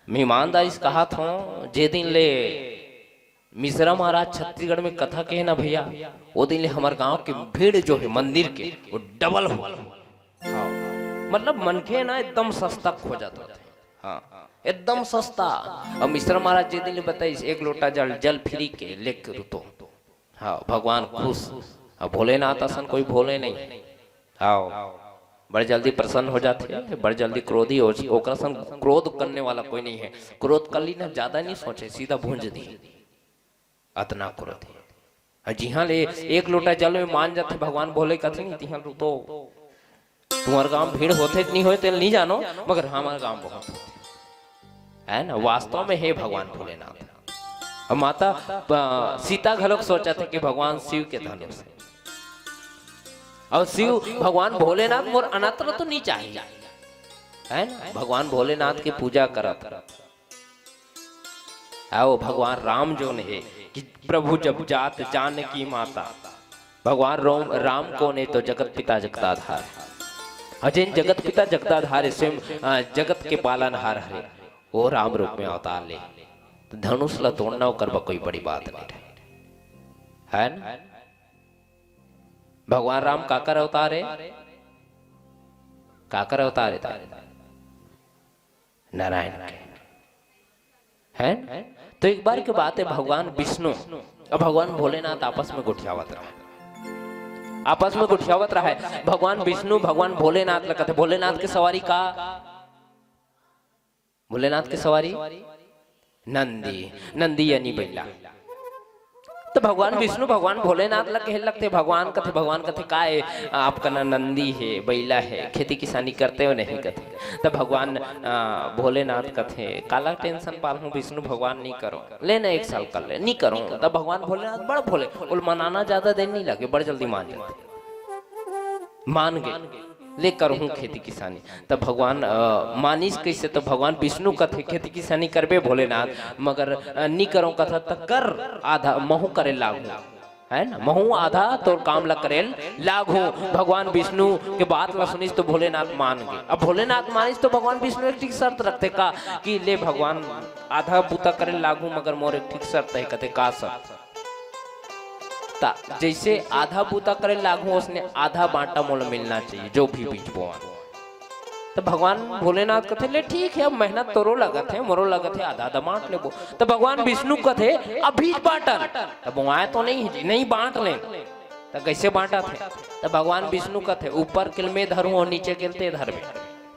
मैं ईमानदारी से कहत हूँ, जे दिन ले मिश्रा महाराज छत्तीसगढ़ में कथा कहे ना भैया, वो दिन ले हमर गांव के भीड़ जो है मंदिर के, वो डबल हो। हाँ, मतलब मनखे ना एकदम सस्ता खोजत होथे। हाँ, एकदम सस्ता। अब मिश्रा महाराज जे दिन ले बताइस, एक लोटा जल, जल फ्री के लेके रुतो। हाँ, भगवान खुश। अब भोलेनाथ असन कोई भोले नहीं। हाँ, बड़ जल्दी प्रसन्न हो जाथे, बड़ जल्दी क्रोधी हो, ओकरा सन क्रोध करने वाला कोई नहीं है। क्रोध कर ली ना, ज्यादा नहीं सोचे, सीधा भूंज दी, अतना क्रोधी। और जिहाँ ले एक लोटा जल में मान जाथे भगवान भोले कथे नहीं, तिहाँ तो तुम्हर गांव भीड़ होथे कि नहीं होय, तेल नहीं जानो, मगर हमर गांव बहुत होथे। है ना, वास्तव में हे भगवान भोलेनाथ। और माता, अ, सीता घलोक सोचत हे कि भगवान शिव के धनुष हे। और शिव भगवान भोलेनाथ मोर अनत्र तो नहीं चाहिए, है ना? भगवान भोलेनाथ की पूजा करत। आओ, भगवान राम जोन हे कि प्रभु जब जात जानकी माता। भगवान राम, राम कोन हे तो जगत पिता जगताधार। अउ जेन जगत पिता जगताधार हे, स्वयं, अ, जगत के पालनहार हरे, वो राम रूप में अवतार ले। तो धनुष ला तोड़ना ओकर बर कोई बड़ी बात नहीं रहे, है ना? भगवान राम काकर अवतार हे? काकर अवतार हे? नारायण के, है ना? तो एक बार के बात है, भगवान विष्णु और भगवान भोलेनाथ आपस में गोठियावत रहे। आपस में गोठियावत रहय। भगवान विष्णु भगवान भोलेनाथ ल कथे, भोलेनाथ के सवारी का? भोलेनाथ के सवारी नंदी, नंदी यानी बइला। त भगवान विष्णु भगवान भोलेनाथ ल कहे लगथे, भगवान कथे, भगवान कथे, "का ए, आपका ना नंदी हे, बइला हे, खेती किसानी करते हो नहीं?" कथे। त भगवान, आ, भोलेनाथ कथे, "काला tension पालहूँ विष्णु भगवान, नी करो, ले ना एक साल कर ले, नी करो।" त भगवान भोलेनाथ बड़ भोले, ओला मनाना ज्यादा देर नी लगे, बड़ जल्दी मान जाथे। मान गे, ले करहूँ खेती किसानी। त भगवान, अ, मानिस कइसे? त भगवान विष्णु कथे, "खेती किसानी करबे भोलेनाथ, मगर, अ, नी करंव कथा त कर, आधा महूँ करे लागहूँ, है ना, महूँ आधा तोर काम ला करे लागहूँ।" भगवान विष्णु के बात ला सुनिस त भोलेनाथ मान गे। अब भोलेनाथ मानिस त भगवान विष्णु एक ठिक शर्त रखथे का कि ले भगवान, आधा बूता करे लागहूँ, मगर मोर एक ठिक शर्त हे। कथे, "का शर्त?" त जइसे आधा बूता करे लागहूँ, ओसने आधा बांटा मोला मिलना चाहिए, जो भी बीज बोआ। त भगवान भोलेनाथ कथे, "ले ठीक हे, अब मेहनत तोरो लगत हे, मोरो लगत हे, आधा आधा बांट लेबो।" त भगवान विष्णु कथे, "अब बीज बांटन।" त बोआए तो नहीं हे जी, नहीं बांट लेन। त कइसे बांटत हे? त भगवान विष्णु कथे, "ऊपर के ल में धरूँ अउ नीचे के ल ते धरबे।"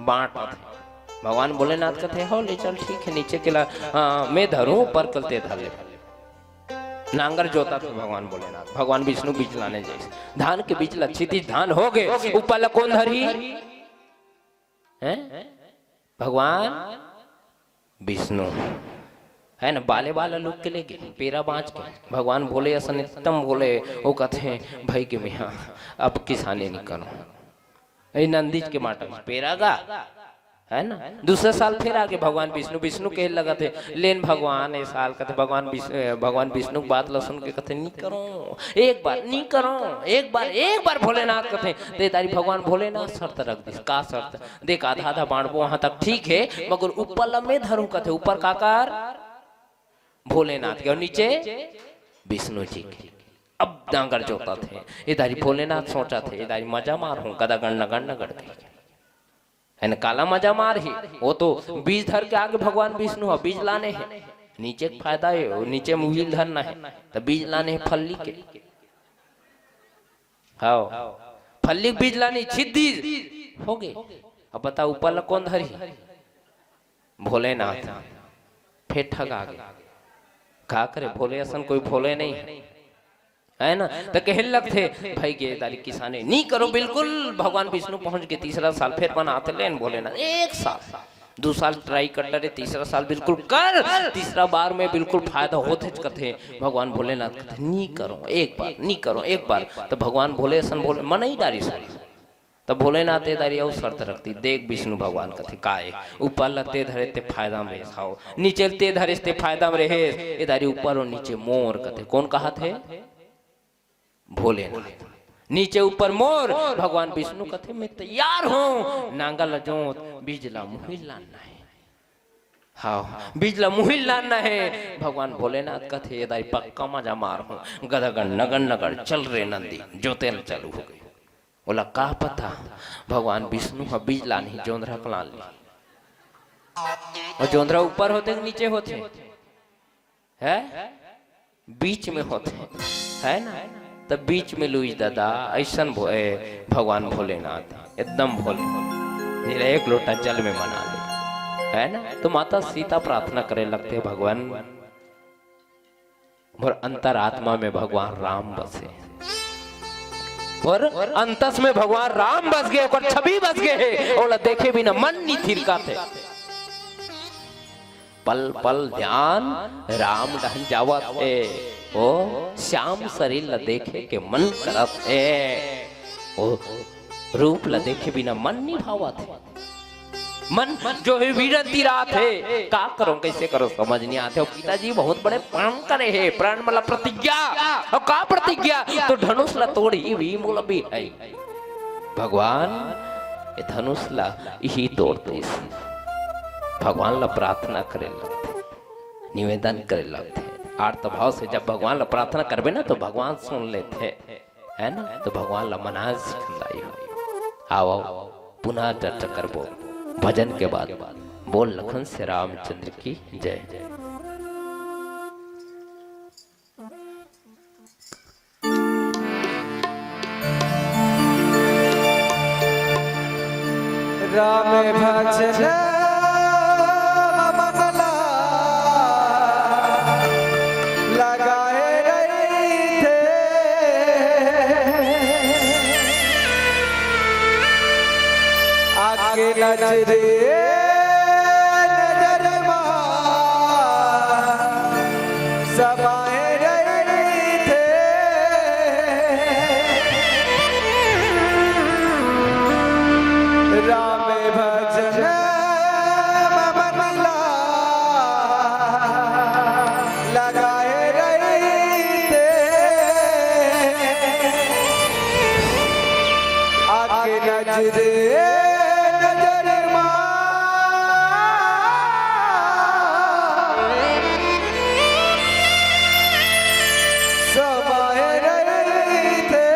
बांटत हे। भगवान भोलेनाथ कथे, "हो ले चल, ठीक हे, नीचे के ल, हाँ, में धरूँ, ऊपर के ल ते धर ले।" नांगर जोतत हे भगवान भोलेनाथ, भगवान विष्णु बीज लाने जाइस। धान के बीज ल छितिस, धान हो गे, ऊपर ल कोन धरही? हैं? भगवान विष्णु, है ना, बाले बाला लुक के लेगे, पेरा बांच के। भगवान भोले असन एकदम भोले, ओ कथे, "भई गे मिहां, अब किसानी नी करो।" ए नंदीच के माटा में पेरा गा, है ना? दूसरा साल फेर आगे भगवान विष्णु, विष्णु कहे लगत हे, "लेन भगवान, ए साल," कथे भगवान विष्णु, ए, भगवान विष्णु के बात ला सुन के कथे, "नी करो, एक बार, नी करो, एक बार, एक बार," भोलेनाथ कथे। ते दारी भगवान भोलेनाथ शर्त रख दिस। का शर्त? "देख, आधा आधा बांटबो, वहां तक ठीक हे, मगर ऊपर ला में धरूं," कथे। "ऊपर काकर?" भोलेनाथ के, अउ नीचे विष्णु जी के। अब नांगर जोतत हे, ए दारी भोलेनाथ सोचत हे, "ए दारी मजा मारहूं, गदा गण नगण नगड़ के।" है ना, काला मजा मारही, ओ तो बीज धर के आगे भगवान विष्णु ह, बीज लाने हे, नीचे के फायदा हे, ओ नीचे में उही ल धरना हे, त बीज लाने हे फल्ली के। हव, फल्ली के बीज लाने, छित दिस, हो गे। अब बता, ऊपर ला कोन धरही? भोलेनाथ। फेर ठगा गे। का करे, भोले असन कोई भोले नहीं हे। है ना? त कहे लगथे, "भई गे दारी किसानी, नी करो बिल्कुल।" भगवान विष्णु पहुंच गे, तीसरा साल फेर बनात हे, "लेन भोलेनाथ, एक साल, दू साल try कर डरे, तीसरा साल बिल्कुल कर, तीसरा बार में बिल्कुल फायदा होथे," कथे। भगवान भोलेनाथ कथे, "नी करो, एक बार, नी करो, एक बार।" त भगवान भोले असन भोले, मनई डारिस। त भोलेनाथ ए दारी अउ शर्त रख दिस, "देख विष्णु," भगवान कथे, "का ए, ऊपर ल ते धरे ते फायदा में रेहेस, हव, नीचे ल ते धरेस ते फायदा में रेहेस, ए दारी ऊपर अउ नीचे मोर," कथे। कोन कहत हे? भोलेनाथ। "नीचे ऊपर मोर।" भगवान विष्णु कथे, "मैं तैयार हूं।" नांगर ल जोत, बीज ल मुही ल लानना हे। हव, बीज ल मुही ल लानना हे। भगवान भोलेनाथ कथे, "ए दारी पक्का मजा मारहूं।" गदा गण नगड़ नगड़, "चल रे नंदी, जोते ल चालू हो गे।" ओला का पता, भगवान विष्णु ह बीज लानही, जोंधरा के लान ली। अउ जोंधरा ऊपर होथे कि नीचे होथे? है? बीच में होथे, है ना? त बीच में लुइस दादा, अइसन भो-, ए, भगवान भोलेनाथ, एकदम भोले, जेला एक लोटा जल में मना ले, है ना? त माता सीता प्रार्थना करे लगथे, "भगवान, मोर अंतरात्मा में भगवान राम बसे, मोर अंतस में भगवान राम बस गे, ओकर छवि बस गे हे, ओला देखे बिना मन नी थिरकाथे। पल पल ध्यान राम डहन जावत हे, ओ श्याम शरीर ल देखे के मन करत हे, ओ रूप ल देखे बिना मन नी भावत हे।" मन जो हे विरंती रात हे, का करो, कइसे करो, समझ नी आथे। अउ पिताजी बहुत बड़े प्रण करे हे, प्रण मतलब प्रतिज्ञा। अउ का प्रतिज्ञा? तो धनुष ला तोड़ही भी मोला भी है। भगवान ए धनुष ला इही तोड़ दिस। भगवान ला प्रार्थना करे लगथे, निवेदन करे लगथे। आर्त भाव से जब भगवान ला प्रार्थना करबे ना, तो भगवान सुन लेथे। है ना? तो भगवान ला मनाए सिखंदा ये हो। आओ, आओ, पुनः चर्चा करबो भजन के बाद। बोल लखन से रामचंद्र की जय। राम भजन म मन ला लगाए रहिथे। आके नजरे नजर मा समाए रहिथे। राम भजन म मन ला लगाए रहिथे। आके नजरे नजर मा समाए रहिथे।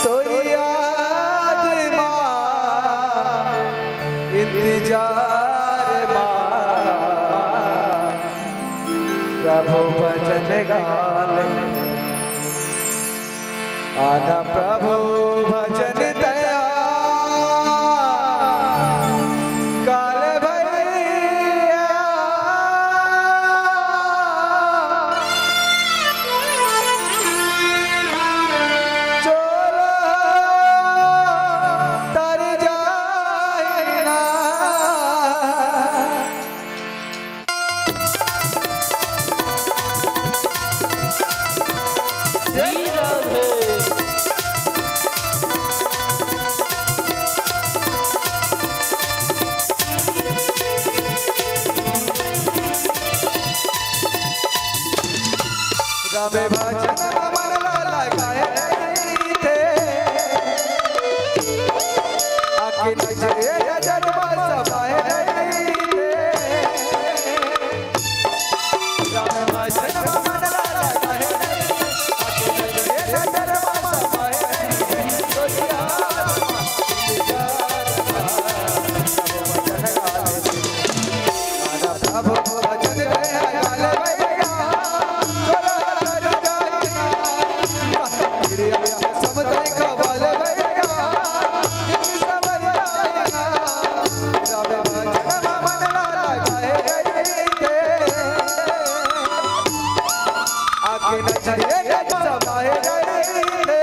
तोर याद मा, इंतजार मा, प्रभु भजन गाले। आना प्रभु भजन तैं काल भैया। चोला तर जाए ना। राम भजन म मन ला लगाए रहिथे। आके नजरे नजर मा समाए रहिथे। राम भजन म मन ला लगाए रहिथे। आके नजरे नजर मा समाए रहिथे।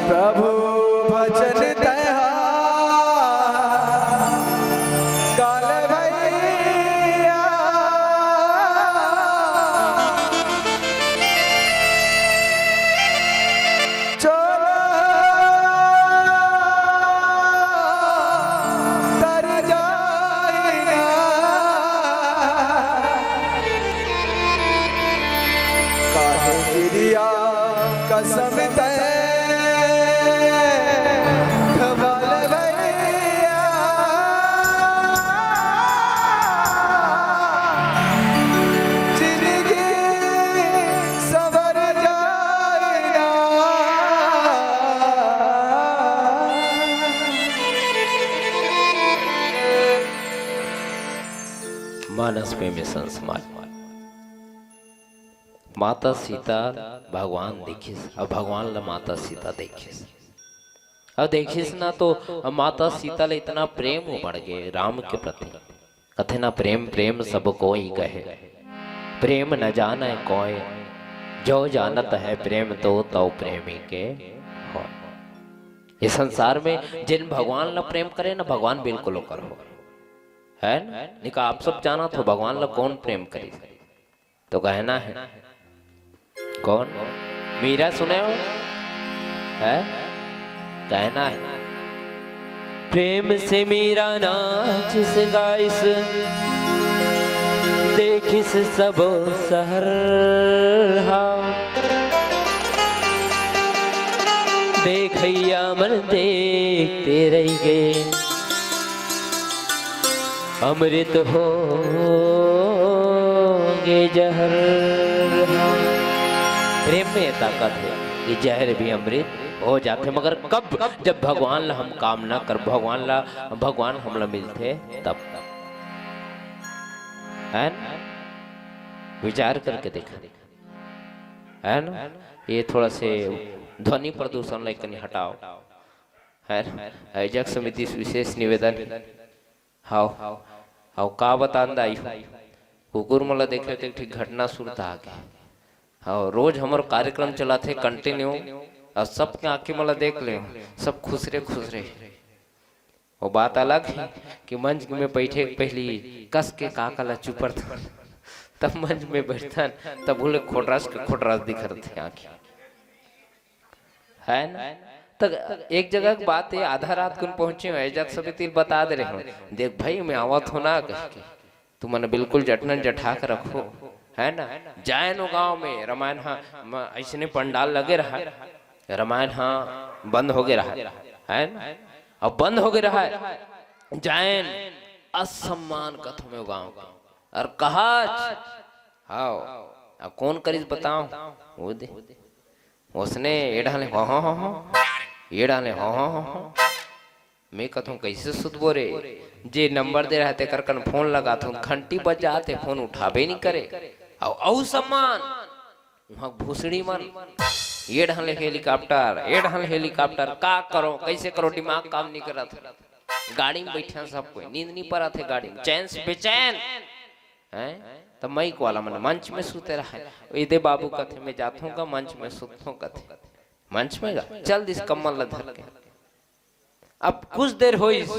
प्रभु भजन तैहा काल भैया, चोला तर जाए ना। काहे किरिया कसम तय खवाल भैया, जिंदगी सवर जाए ना। मानस में मिशन समाज। माता सीता भगवान देखिस, अब भगवान ला माता सीता देखिस। अब देखिस ना, तो माता सीता ले इतना प्रेम उमड़ गे राम के प्रति। कथे ना, प्रेम प्रेम सब कोई कहे, प्रेम न जाने कोई, जो जानत है प्रेम तो, तौ प्रेमी के हो। ये संसार में जिन भगवान ला प्रेम करे ना, भगवान बिल्कुल ओकर हो, है ना? निका आप सब जानत हो भगवान ला कौन प्रेम करे? तो कहना है, कौन? मीरा सुने हो? है? कहना है, प्रेम से मीरा नाचिस गाइस, देखिस सब सहर हा। देखैया मन देखते रह गए, अमृत होंगे जहर। प्रेम में ये ताकत है कि जहर भी अमृत हो जाथे, मगर कब? जब भगवान ला हम कामना कर, भगवान ला, भगवान हमला मिलथे तब, है ना? विचार करके देखा, है ना? ये थोड़ा से ध्वनि प्रदूषण ला कनी हटाओ, है ना? आयोजक समिति से विशेष निवेदन। हाव, हाव, का बतान दाई हो? कुकुर मन ला देखे तो एक ठिक घटना सुरता आगे। हाव, रोज हमर कार्यक्रम चलाथे continue, अउ सबके आँखी मन ला देख ले, सब खुसरे खुसरे। वो बात अलग है कि मंच में बैठे के पहली कस के काका ला चुपरथन, तब मंच में बैठथन, तब बोले खोटरास के खोटरास दिखत रथे आँखी। है ना? त एक जगह के बात है, आधा रात कुन पहुंचे हो, आयोजक समिति ल बता दे रहे हो, देख भाई, मैं आवत हो ना कह के, तुमन बिल्कुल जटनन जठा के रखो, है ना? जाए नो गांव में, रामायण हा, म-, ऐसने पंडाल लगे रहा, रामायण हा बंद हो गए रहा, है ना? अब बंद हो गए रहा, जाएन असम्मान कथो में गांव का, और कहा, हाव, अब कौन करिस बताओ, वो दे। उसने ये डाले, "हाँ, हाँ, हाँ, हाँ।" ये डाले, "हाँ, हाँ, हाँ, हाँ।" मैं कथों, "कैसे सुतबो रे?" जे नंबर दे रहा, तेकर कन फोन लगाथों, घंटी बजाथे, फोन उठाबे नहीं करे। अउ, अउ सम्मान, वहाँ भूसड़ी मन, ये ढाले हेलीकॉप्टर, ये ढाले हेलीकॉप्टर, का करो, कैसे करो, दिमाग काम नहीं करत। गाड़ी में बैठे हैं सब कोई, नींद नहीं परत है गाड़ी में, चैन से बेचैन। हैं? त माइक वाला मन मंच में सुते रहे। इदे बाबू कथे, "मैं जाथों का मंच में सुतथों," कथे। मंच में गा, चल दिस कम्मल ला धर के। अब कुछ देर होइस,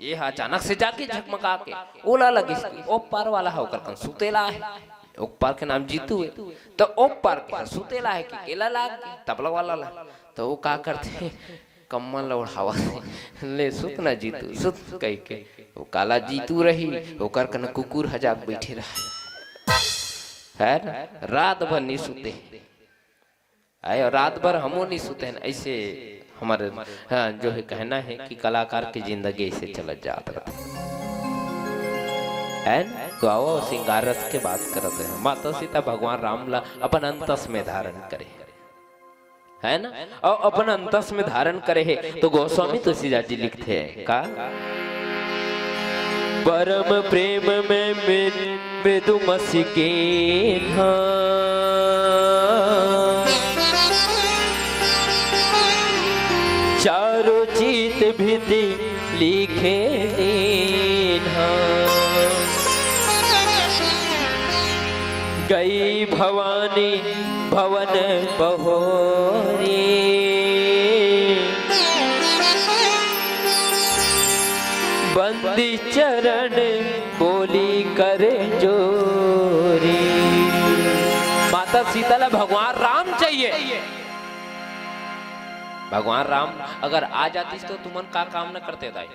ये हा अचानक से जाके झकमका के ओला लगिस कि ओ पार वाला हा ओकर कन सुतेला है। ओ पार के नाम जीतू है। त ओ पार के हा सुतेला है कि एला लाग गे, तबला वाला ला। त वो का करथे, कम्मल ला ओढ़ावत हे, "ले सुत ना जीतू, सुत," कह के। वो काला जीतू रही, ओकर कन कुकुर ह जाके बैठे रहा। है ना? रात भर नहीं सुते। आए, रात भर हमो नहीं सुते हैं। ऐसे हमारे, हाँ, जो है कहना है कि कलाकार की जिंदगी ऐसे चलत जात रहते हैं। तो आओ, श्रृंगार रस के बात करते हैं। माता सीता भगवान राम ला अपन अंतस में धारण करे, है ना? और अपन अंतस में धारण करे है, तो गोस्वामी तुलसीदास जी लिखते हैं का, परम प्रेम में मृ-, मृदु मसि केन्हा, चारु चीत भीति लीखे दीन्हा। गई भवानी भवन बहोरी, बंदी चरण बोली करे जोरी। माता सीता ला भगवान राम चाहिए। भगवान राम अगर आ जातिस तो तुमन का काम न करते दाई?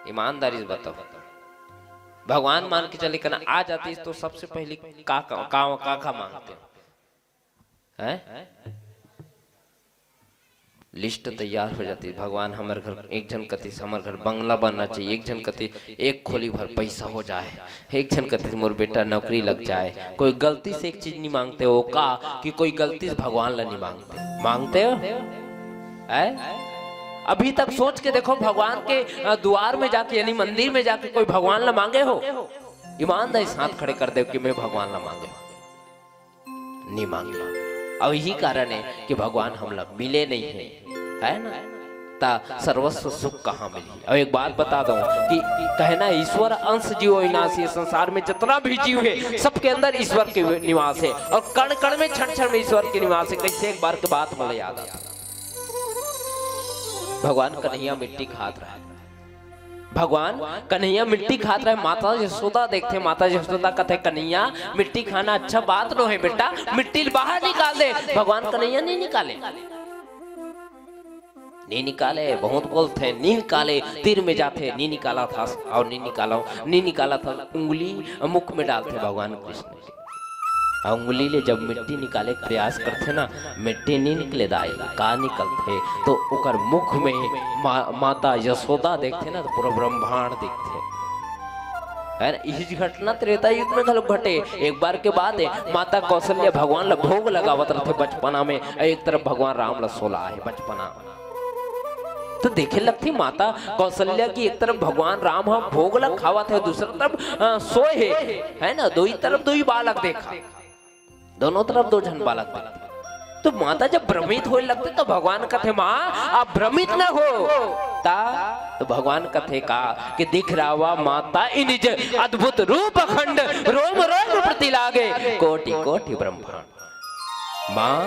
ईमानदारी से बताओ। भगवान मान के चले कना आ जातिस तो सबसे पहले का का, का, का, का मांगते हैं? लिस्ट तैयार हो जाती। भगवान हमर घर, एक झन कतिस हमर घर बंगला बनना चाहिए, एक झन कतिस एक खोली भर पैसा हो जाए, एक झन कतिस मोर बेटा नौकरी लग जाए। कोई गलती से एक चीज नहीं मांगते हो का कि कोई गलती से भगवान ला नहीं मांगते? मांगते हो? है? अभी तक सोच के देखो, भगवान के अ, दुआर में जाके यानी मंदिर में जाके कोई भगवान ला मांगे हो? ईमानदारी से हाथ खड़े कर दे कि मैं भगवान ला मांगे हो। नहीं मांगे। अब यही कारण है कि भगवान हमला मिले नहीं है, है ना? ता सर्वस्व सुख कहाँ मिली? और एक बात बता दो कि कहना है, ईश्वर अंश जीव अविनाशी, ये संसार में जितना भी जीव है, सबके अंदर ईश्वर के निवास है और कण कण में, क्षण क्षण में ईश्वर के निवास है। कैसे? एक बार की बात मुझे याद आ, भगवान कन्हैया मिट्टी खात रहे। भगवान कन्हैया मिट्टी खात रहे, माता यशोदा देखथे, माता यशोदा कथे, "कन्हैया, मिट्टी खाना अच्छा बात नो है बेटा, मिट्टी बाहर निकाल दे।" भगवान कन्हैया नहीं निकाले, नहीं निकाले, बहुत बोलथे, नहीं निकाले, तीर में जाथे, नहीं निकालत हस, और नहीं निकाला, नहीं निकालत हस, उंगली मुख में डालथे भगवान कृष्ण के। आ उंगली ले जब मिट्टी निकाले के प्रयास करथे ना, मिट्टी नहीं निकले दाई, का निकलथे? तो ओकर मुख में मा-, माता यशोदा देखथे ना, तो पूरा ब्रह्मांड दिखथे, है ना? इही घटना त्रेता युग में घलो घटे। एक बार के बात है, माता कौशल्या भगवान ला भोग लगावत रथे बचपना में, एक तरफ भगवान राम ला सोला है बचपना। तो देखे लगथे माता कौशल्या की एक तरफ भगवान राम ह भोग ला खावत है, दूसरा तरफ, अ, सोए है, है ना? दोई तरफ दोई बालक देखा, दोनों तरफ दो झन बालक देखा। तो माता जब भ्रमित होए लगथे तो भगवान कथे, "माँ, आप भ्रमित न हो।" ता तो भगवान कथे का कि "दिख रावा माता इ निज अद्भुत रूप अखंड, रोम रोम प्रति लागे कोटि कोटि ब्रह्मांड।" माँ,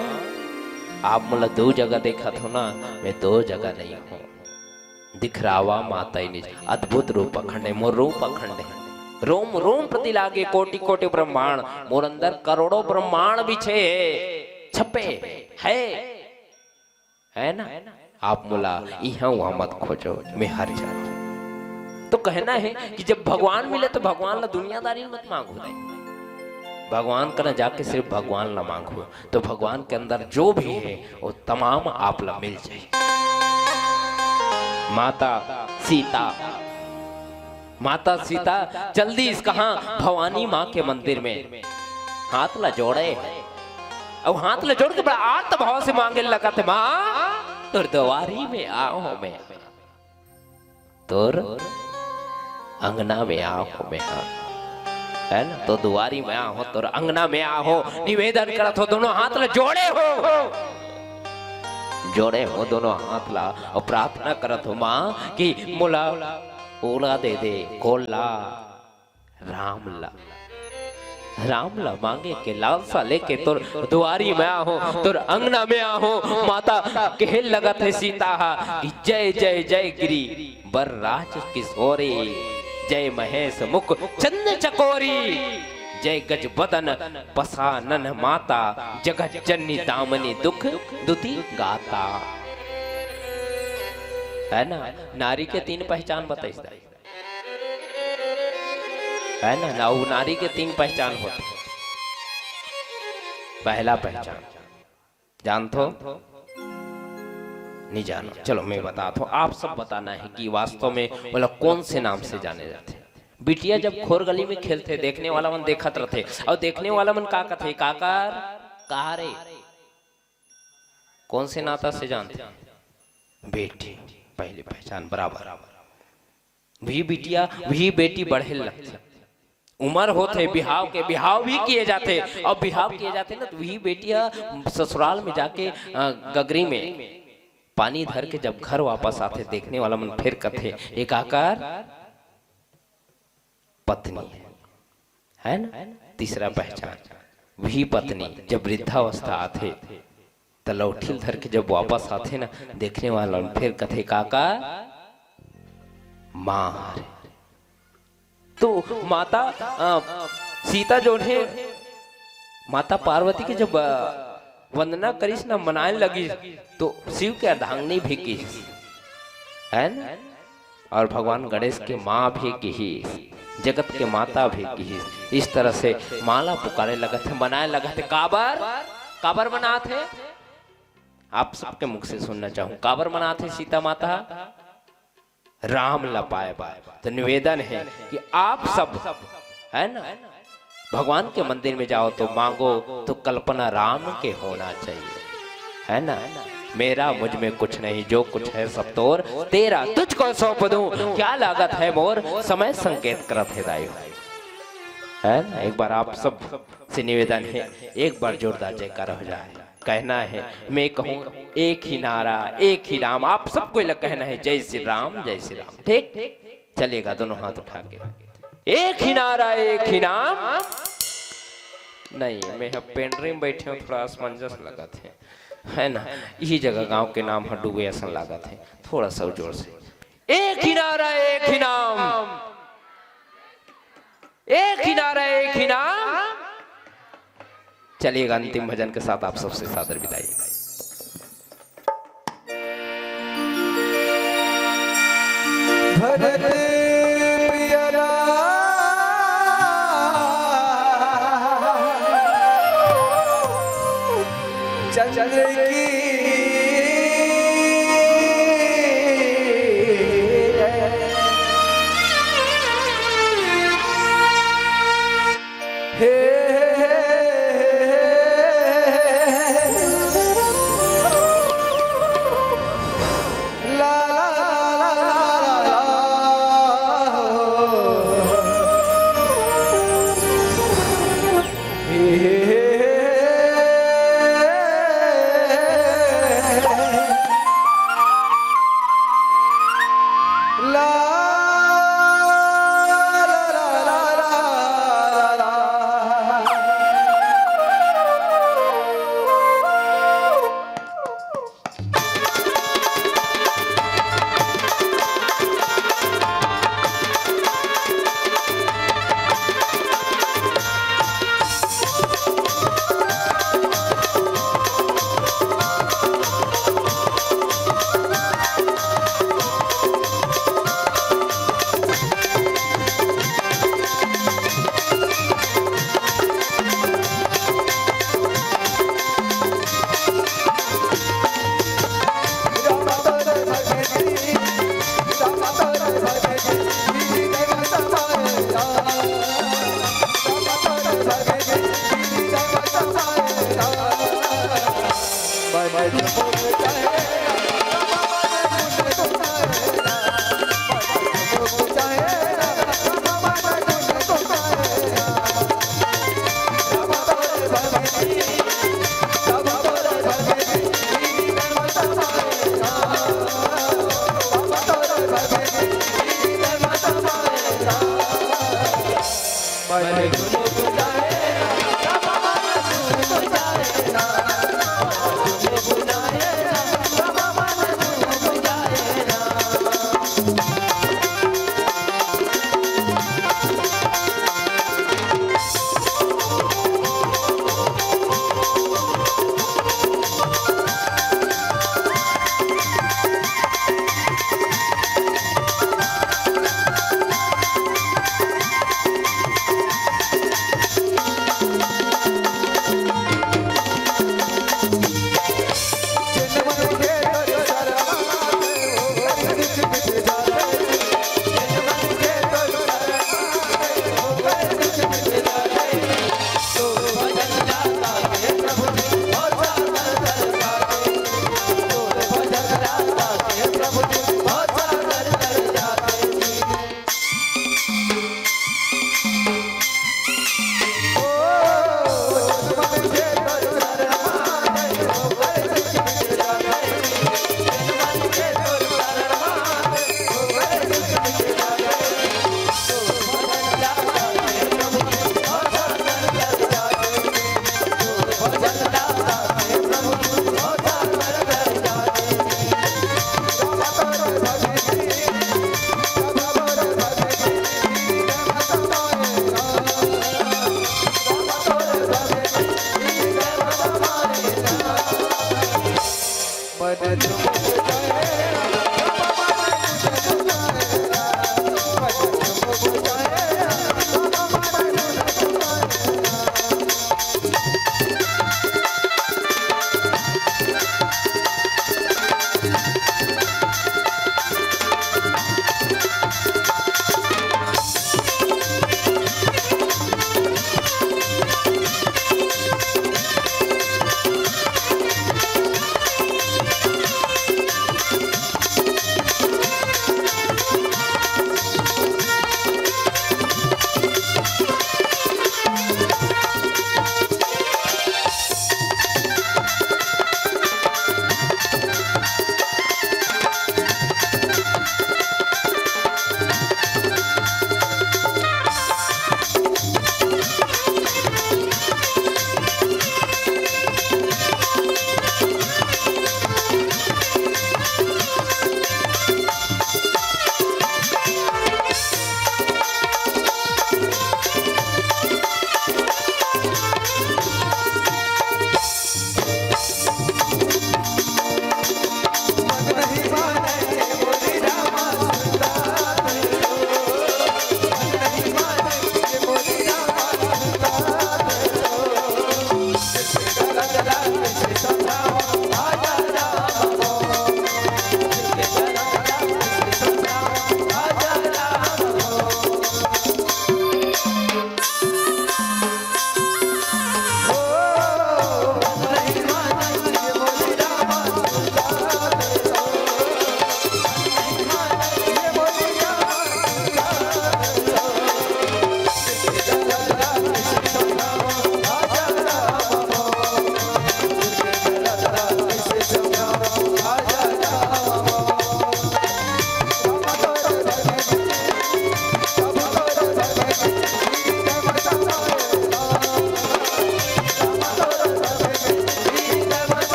आप मोला दो जगह देखत हो ना, मैं दो जगह नहीं हूँ। दिख रावा माता इ निज अद्भुत रूप अखंड है, मोर रूप अखंड है। रोम रोम प्रति लागे कोटि कोटि ब्रह्मांड, मोर अंदर करोड़ों ब्रह्मांड बिछे है, छपे है, है ना? आप मोला इहाँ उहाँ मत खोजो, मैं हर जगह। तो कहना है कि जब भगवान मिले तो भगवान ला दुनियादारी मत मांगो। भगवान करा जाके सिर्फ भगवान ला मांगो, तो भगवान के अंदर जो भी है वो तमाम आप ला मिल जाए। माता सीता, माता सीता जल्दी इस कहाँ भवानी माँ के मंदिर में हाथ ला जोड़े, अउ हाथ ला जोड़ के बड़ा आर्त भाव से मांगे लगत है, "माँ, तोर दुआरी में आव हों मैं, तोर अंगना में आव हों मैं, हाँ, है ना, तोर दुआरी में आव हों, तोर अंगना में आव हों, निवेदन करत हों, दोनों हाथ ला जोड़े हों, जोड़े हों दोनों हाथ ला, अउ प्रार्थना करत हों माँ कि मोला ओला दे दे, कोला।" राम ला, राम ला मांगे के लालसा लेके तोर दुआरी में आव हों, तोर अंगना में आव हों। माता कहे लगत है सीता हा कि "जय जय जय गिरि बर राज किशोरी, जय महेश मुख चंद चकोरी, जय गज बदन पसानन माता, जगत जननी दामिनी दुख दुति गाता।" है ना, नारी के तीन पहचान बताइस दाई। है ना, ना, वो नारी के तीन पहचान होथे। पहला पहचान जानथो? नहीं जानो। चलो, मैं बताथों, आप सब बताना है कि वास्तव में ओला कौन से नाम से जाने जाथे। बिटिया जब खोर गली में खेलथे, देखने वाला मन देखत रथे, अउ देखने वाला मन का कथे, "काकर, कहा रे?" कौन से नाता से जानथे? बेटी, पहली पहचान बराबर। वही बिटिया, वही बेटी बढ़े लगथे। उमर होथे बिहाव के, बिहाव भी किए जाथे, अउ बिहाव किए जाथे ना, तो वही बेटी ह ससुराल में जाके, अ, गगरी में पानी धर के जब घर वापस आथे, देखने वाला मन फिर कथे, "ए काकर पत्नी है।" है ना? तीसरा पहचान, वही पत्नी जब वृद्धावस्था आथे, त लौठी ल धर के जब वापस आथे ना, देखने वाला मन फिर कथे, "काकर माँ हरे। तो माता, अ, सीता जो है, माता पार्वती के जब, अ, वंदना करिस ना, मनाए लगिस, तो शिव के अर्धांगिनी भी किहिस, है ना? और भगवान गणेश के माँ भी किहिस, जगत के माता भी किहिस। इस तरह से माला पुकारे लगत हे, मनाए लगत हे। काबर, काबर मनात हे? आप सबके मुख से सुनना चाहूँ, काबर मनात हे सीता माता? राम ला पाए बर। तो निवेदन है कि आप सब, है ना, भगवान के मंदिर में जाओ तो मांगो, तो कल्पना राम के होना चाहिए, है ना। मेरा मुझ में कुछ नहीं, जो कुछ है सब तोर, तेरा तुझको सौंप दूं, क्या लागत है मोर, समय संकेत करत हे दाई हो, है ना। एक बार आप सब से निवेदन है, एक बार जोरदार जयकार हो जाए। कहना है, मैं कहूँ, एक ही नारा, एक ही नाम, आप सबको ये कहना है, जय श्री राम, जय श्री राम। ठीक, चलेगा, दोनों हाथ उठा के। एक ही नारा, एक ही नाम। नहीं, मैं अब पेंड्री में बैठे हूँ, थोड़ा असमंजस लगत हे, है ना। यही जगह गांव के नाम ह डूबे असन लागत हे, थोड़ा सा जोर से। एक ही नारा, एक ही नाम, एक ही नारा, एक ही नाम। चलिएगा, अंतिम भजन के साथ आप सबसे सादर विदाई। भरत प्रिय राम चंद्र की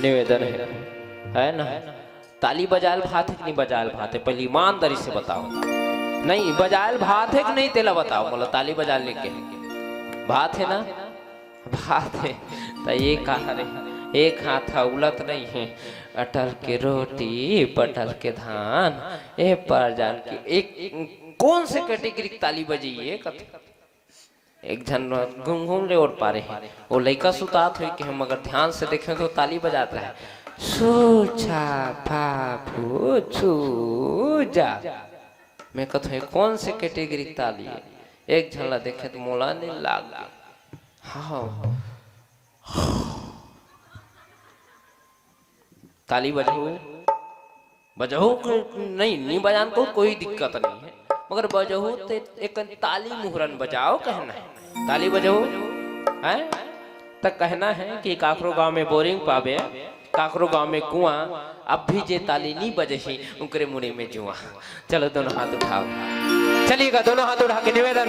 निवेदन है, है ना? ताली बजाल भात है कि नहीं बजाल भात है? पहले ईमानदारी से बताओ। नहीं, बजाल भात है कि नहीं, तेला बताओ। बोला, ताली बजाल लेके भात है ना? भात है। तो ये कहा रे, एक हाथ हा उलत नहीं है, अटल के रोटी, पटल के धान, ए पर जान के एक कौन से कैटेगरी की ताली बजी है? कथे, एक झन घूम घूम ले ओर पारे हे, वो लइका सुतात होई के हम अगर ध्यान से देखें तो ताली बजात रहे, सूझा बाबू सूझा। मैं कहत हूँ, "ये कौन से कैटेगरी की ताली है?" एक झन ला देखे तो मोला नहीं लाग गे। हाँ, ताली बजहू, बजहू को नहीं, नहीं बजान को कोई दिक्कत नहीं है, मगर बजहू ते एक ताली मुहरन बजाओ कहना है। ताली बजहू, हैं? त कहना है कि काकरो गांव में बोरिंग पाबे, काकरो गांव में कुआं, अब भी जे ताली नहीं बजही, उनकरे मुड़ी में जुआं। चलो, दोनों हाथ उठाओ। चलिएगा, दोनों हाथ उठा के निवेदन,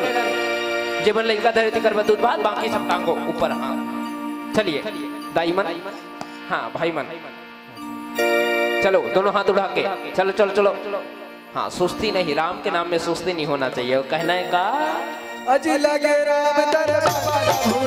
जे मन लइका धरे तेकर बर दूध भात, बाकी सब टांगो ऊपर। हाँ, चलिए, दाई मन, हाँ, भाई मन, चलो, दोनों हाथ उठा के, चलो, चलो, चलो। हाँ, सुस्ती नहीं, राम के नाम में सुस्ती नहीं होना चाहिए। वो कहना है का? अजी लगे राम दरबार।